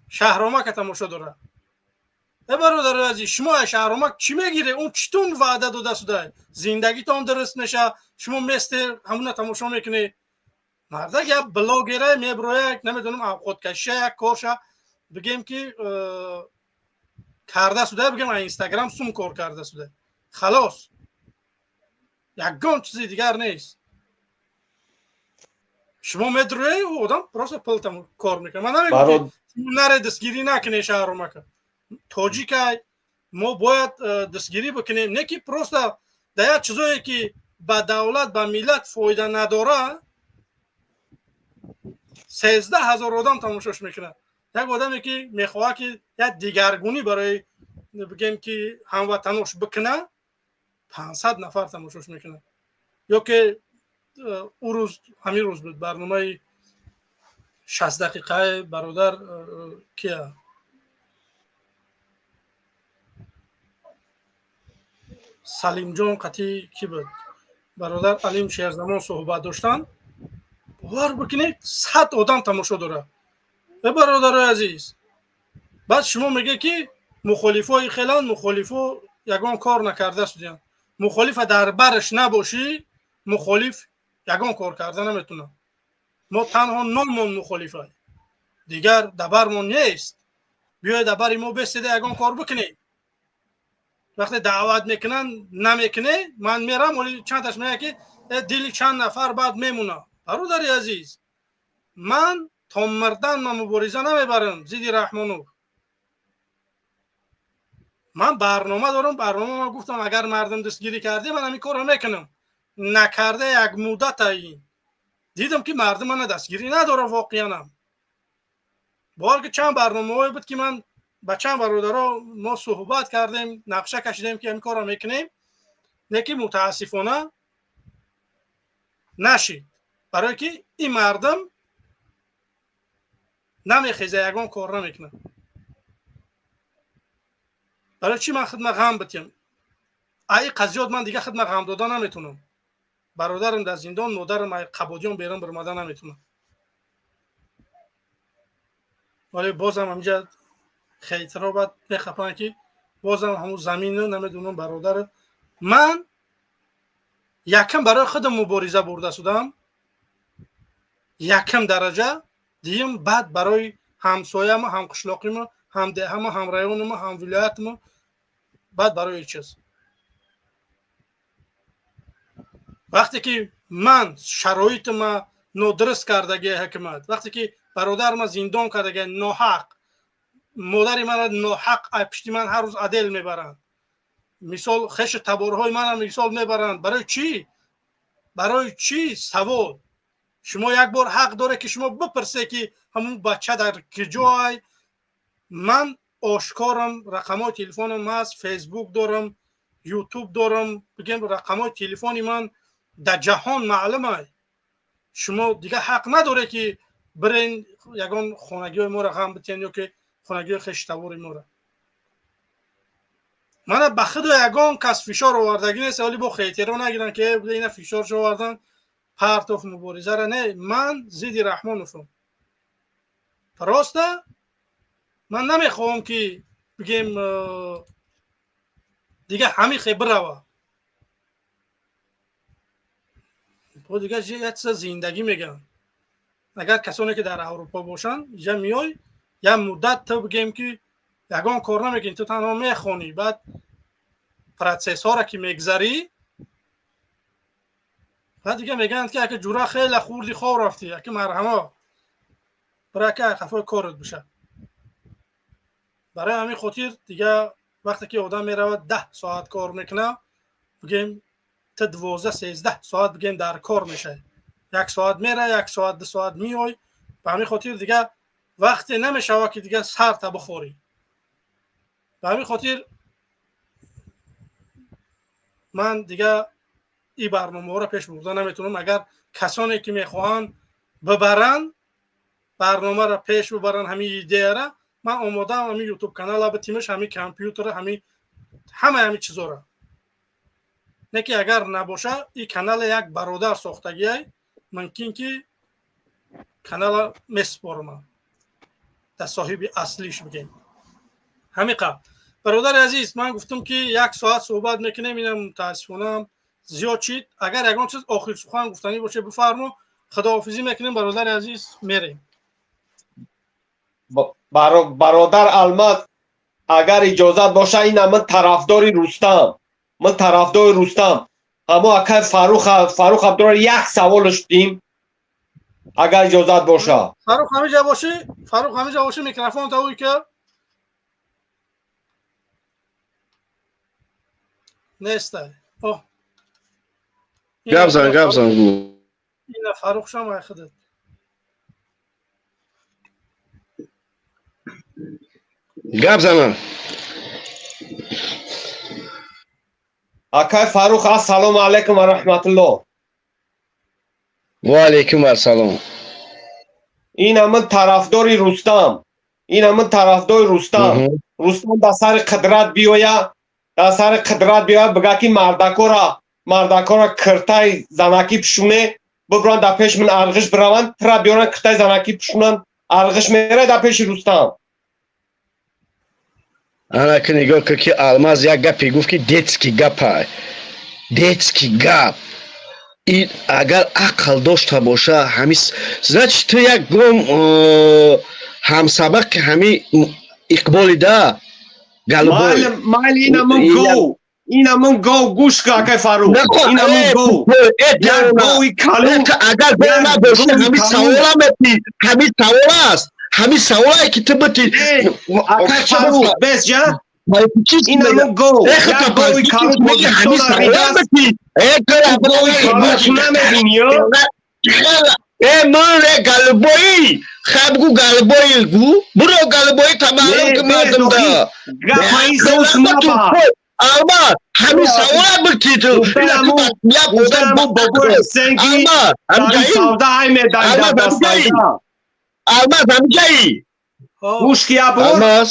шаҳромака тамошо дорад. Э бародари азиз, шумо аз шаҳромак чӣ мегиред? Он читун ваъда дода шуда, зиндагитон дуруст меша, шумо месте ҳамуна тамошо мекунед. Мардак як блогера меброяк, намедонам, авқоткашиша, як корша, бигем, ки карда шуда, бигем, аз Инстаграм сум кор карда шуда, халос, ягон чизи дигар нест. Шумо медурӯе, ӯ одам просто пул кор мекунад. Ман намегӯям наре, дастгирӣ накунед шаҳромака, тоҷикай, мо бояд дастгирӣ бикунем, не ки просто дар як чизое ки ба давлат, ба миллат фоида надора, 13 000 одам тамошош мекунад. Як одаме ки мехоҳад ки як дигаргунӣ барои, бигем, ки ҳамватанош бикуна, 500 нафар тамошош мекунад. Ё ки ӯ рӯз, ҳамин рӯз буд, барномаи 60 дақиқаи бародар кия, Салимҷон қатӣ кӣ буд, бародар Алим Шерзамон суҳбат доштанд, бовар бикунед, 100 одам тамошо дорад. Э бародарои азиз, баъд шумо мегӯед, ки мухолифои хелан, мухолифо ягон кор накарда шудиянд. Мухолифа дар бараш набошӣ, мухолиф ягон кор карда наметавонад. Мо танҳо номмон мухолифа, дигар дабармон нест. Биёед, дабари мо бестеда, ягон кор бикунед. Вақте даъват мекунанд, намекуне, ман мерам, оли чандташ меяд, ки дили чанд нафар баъд мемонад. Бародари азиз, ман то мурдан ман мубориза намебарам зидди Раҳмонов. Ман барнома дорам, барнома ман гуфтам, агар мардум дастгирӣ кардӣ, ман ҳамин корро мекунам. Накарда як муддата ин дидам, ки мардум мана дастгирӣ надорад воқеанам. Бовар ки, чанд барномаҳое буд, ки ман ба чанд бародаро мо суҳбат кардем, нақша кашидем, ки ҳамин корро мекунем, лекин мутаассифона нашид, барое ки ин мардум намехеза, ягон кор намекунад. Барои чӣ ман хидма ғам битем? Ай қазиёт ман дига хидма ғам дода наметунам. Бародарам дар зиндон, модарам ай Қабодиён берун бирмада наметунам. Вале бозам ҳаминҷа хейтро бад мехапанд, ки бозам ҳамун замину намедонам. Бародар, ман якам барои худам мубориза бурда шудам, якам дараҷа, дуюм баъд барои Ҳамсоямо, ҳамқишлоқимо, ҳамдеҳамо, ҳамрайонамо, ҳамвилоятмо, баъд барои чиз. Вақте ки ман шароитма нодуруст кардагия ҳукумат, вақте ки бародарма зиндон кардагия ноҳақ, модари мана ноҳақ пишти ман ҳар рӯз адел мебаранд, мисол хешу таборҳои манам мисол мебаранд, барои чӣ? Барои чӣ савол? Шумо як бор ҳақ доре ки шумо бипурсе ки ҳамун бача дар куҷоай. Ман ошкорам, рақамҳои телефонам ҳаст, фейсбук дорам, ютуб дорам, бигем рақамҳои телефони ман дар ҷаҳон маълумай. Шумо дига ҳақ надоре ки бирен ягон хонагиҳои моро ғам битен ё ки хонагиҳои хештавори моро. Мана ба худо ягон кас фишор овардагӣ нест, вале бо хейтеро нагиранд ки ина фишорш овардан партов муборизара. Не, ман зидди Раҳмоновам. Просто ман намехоҳам ки бигем дига ҳамин хе бирава. Бо дига як чиза зиндагӣ мегӯянд. Агар касоне ки дар Аврупо бошанд, иҷа меой, як муддат ту бигем ки ягон кор намекунӣ, ту танҳо мехонӣ, баъд процессҳоро ки мегзарӣ, баъд дига мегӯянд ки ака ҷура хеле хурди хоб рафтӣ, ака марҳамо, бирака қафои корат биша. Барои ҳамин хотир дига вақте ки одам меравад 10 соат кор мекунад, бигем ту 12-13 соат бигем дар кор мешавӣ. Як соат мера, як соат, 2 соат меой. Ба ҳамин хотир дига вақте намешавад ки дига сарта бихорӣ. Ба ҳамин хотир ман дига ин барномаҳоро пеш бурда наметавонам. Агар касоне ки мехоҳанд бибаранд, барномаро пеш бибаранд, ҳамин идеяра, ман омодаам ҳамин ютуб канала битимаш, ҳамин компютера, ҳамин ҳамаи ҳамин чизора. Не ки агар набоша, ин канала як бародар сохтагиай, мумкин ки канала месупорам дар соҳиби аслиш бигем. Ҳамин қабл. Бародари азиз, ман гуфтам ки як соат суҳбат мекунем, инам мутаассифона зиёд шид. Агар ягон чиз охир сухан гуфтанӣ боше бифармо. Худоҳофизӣ мекунем бародари азиз, мерем. Бародар Алмаз, агар иҷозат боша, ина ман тарафдори Рустам. Ман тарафдори Рустам. Ҳамо акай Фарух Абдулла як савол шудим. Агар иҷозат боша. Фарух ҳамиҷа бошӣ? Фарух ҳамиҷа бошӣ, микрофон та уй ки нестай. О. Гап зан, гап зан гу. Ина Фарух шам ай худат. Гап занам. Акай Фарух, ассалому алайкум ва раҳматуллоҳ. Ва алайкум ассалом. Ина ман тарафдори Рустам. Ина ман тарафдори Рустам. Рустам дар сари қудрат биёя, дар сари қудрат биёя, бигӯяд ки мардакора киртаи занакӣ пӯшоне, бибуранд дар пеш ман арғиш бираванд, тира биёранд киртаи занакӣ пӯшонанд, арғиш меравад дар пеши Рустам. Ана ки нигоҳ кун ки Алмаз як гапе гуфт ки детский гапа. Детский гап. И агар ақл дошта боша, ҳами значит ту як гом ҳамсабақи ҳами Иқболи да Галубой. Майли, ина ман гов. Ина ман гов, гӯш кун акай Фарух. Ина ман гов. Як гови калон. Агар гов набоши, ҳами савола мети, ҳами савол аст. Ҳами саволае ки ту бити. Акай Фарух, бес ҷа? Ина ман гов. Як гови калон ҳами савола бити. Гови калон намебини, ё? Э, ман э галбои, хаб гу галбои гу, буро галбои та маълум ки мардум да. Гапаи соус наба. Алмаз, ҳамин савола бити ту. Алмаз, Алмаз, ҳамиҷаи. Гӯш ки абор. Алмаз,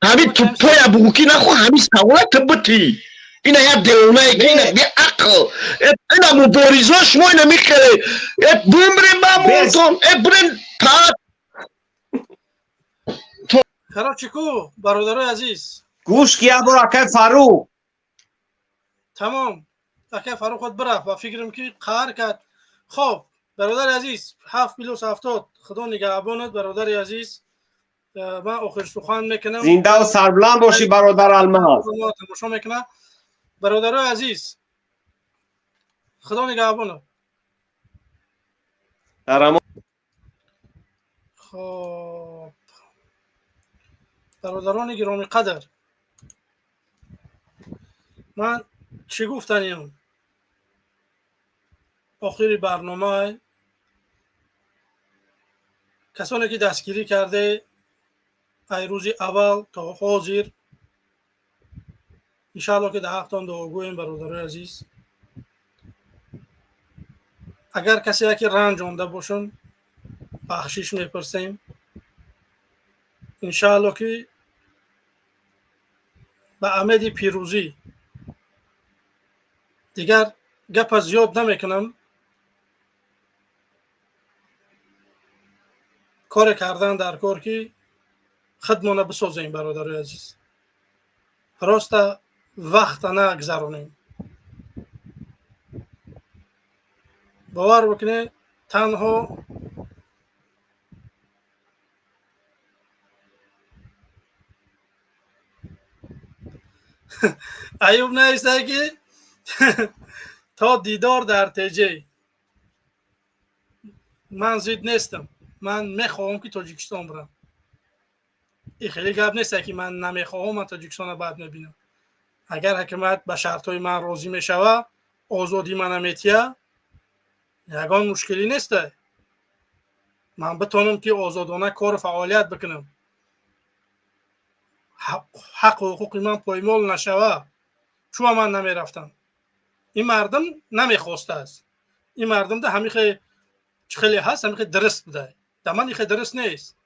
ҳамин тупоя бугу ки нахо ҳамин савола ту бити. Ина як девонае ки ина беақл. Ина муборизо шумо ина михеле. Э бумрем мамонтон, э бурем пат. Короче ку, бародарои азиз. Гӯш ки абор акай Фарух. Тамом. Акай Фарух худ бирафт ва фикрам ки қаҳр кард. Хоб, Бародари азиз, 7+70, худо нигаҳбонат, бародари азиз. Ман охир сухан мекунам. Зиндаву сарбуланд бошӣ, бародар Алмаз. Тамошо мекунам. Бародарои азиз, худо нигаҳбонат. Хоб, бародарони гиромиқадр, ман чӣ гуфтаниям? Охири барнома, касоне ки дастгирӣ карде ай рӯзи аввал то ҳозир, иншаалло ки дар ҳақтон дуогӯем. Бародарои азиз, агар касе яке ранҷонда бошам, бахшиш мепурсем. Иншаалло ки ба умеди пирӯзӣ. Дигар гапа зиёд намекунам. Коре кардан дар кор, ки худмона бисозем, бародарои азиз, просто вақта нагзаронем. Бовар бикунед, танҳо Аюб нависта, ки то дидор дар теҷе. Ман зид нестам, ман мехоҳам, ки Тоҷикистон бирам. И хеле гап нест, ки ман намехоҳам, ман Тоҷикистонро бад мебинам. Агар ҳакимат ба шартҳои ман розӣ мешава, озодӣ мана метия, ягон мушкилӣ неста. Ман битонам, ки озодона кору фаъолият бикунам, ҳаққу ҳуқуқи ман поймол нашава, чӯа ман намерафтам? Ин мардум намехостааст. Ин мардумда ҳамихе чӣ хеле ҳаст, ҳамихе дуруст буда, да ман ихе дуруст нест.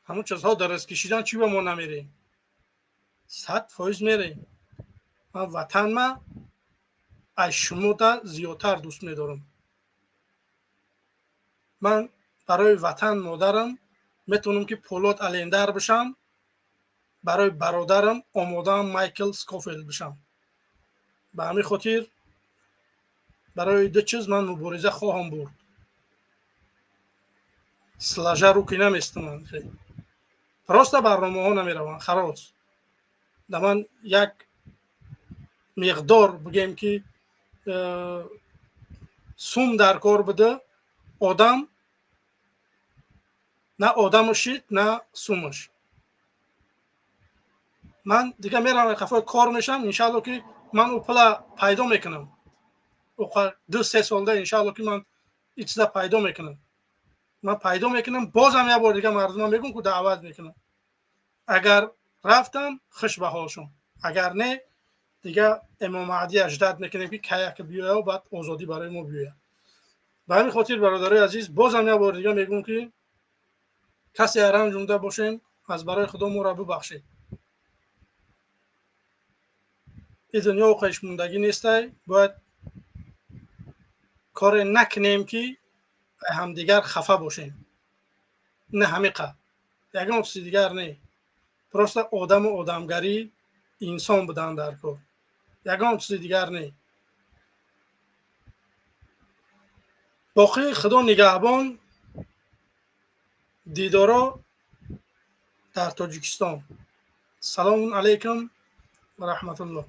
Ҳамон чизҳо дуруст кишидан, чӣ ба мо намерем? 100% мерем. Ман ватанма аз шумода зиёдтар дӯст медорам. Ман барои ватан модарам метавонам, ки Полод Алендар бишам, барои бародарам омодаам Майкл Скофилд бишам. Ба ҳамин хотир барои ду чиз ман мубориза хоҳам бурд. Сложа руки наместам, просто барномаҳо намераванд, халос. Да ман як миқдор, бигем, ки сум дар кор буда, одам на одаму шид, на сумаш. Ман дига меравам, қафои кор мешам. Иншаалло ки ман ӯ пула пайдо мекунам. 2-3 солда, иншаалло ки ман ин чиза пайдо мекунам. Ман пайдо мекунам, бозам як бор дига мардума мегӯм, ку даъват мекунам. Агар рафтам, хуш ба ҳолшон, агар не, дига Имом Маҳдия ждать мекунем, ки каяк биёя, баъд озодӣ барои мо биёяд. Ба ҳамин хотир, бародарои азиз, бозам як бор дига мегӯм, ки касе ранҷонда бошем, аз барои Худо моро бубахшед. Ин дунё қашмондагӣ нестай. Бояд коре накунем, ки ҳамдигар хафа бошем. Не ҳамиқа, ягон чизи дигар не, просто одаму одамгарӣ, инсон будан дар кор, ягон чизи дигар не. Боқӣ Худо нигаҳбон. Дидоро дар Тоҷикистон. Салому алайкум ва раҳматуллоҳ.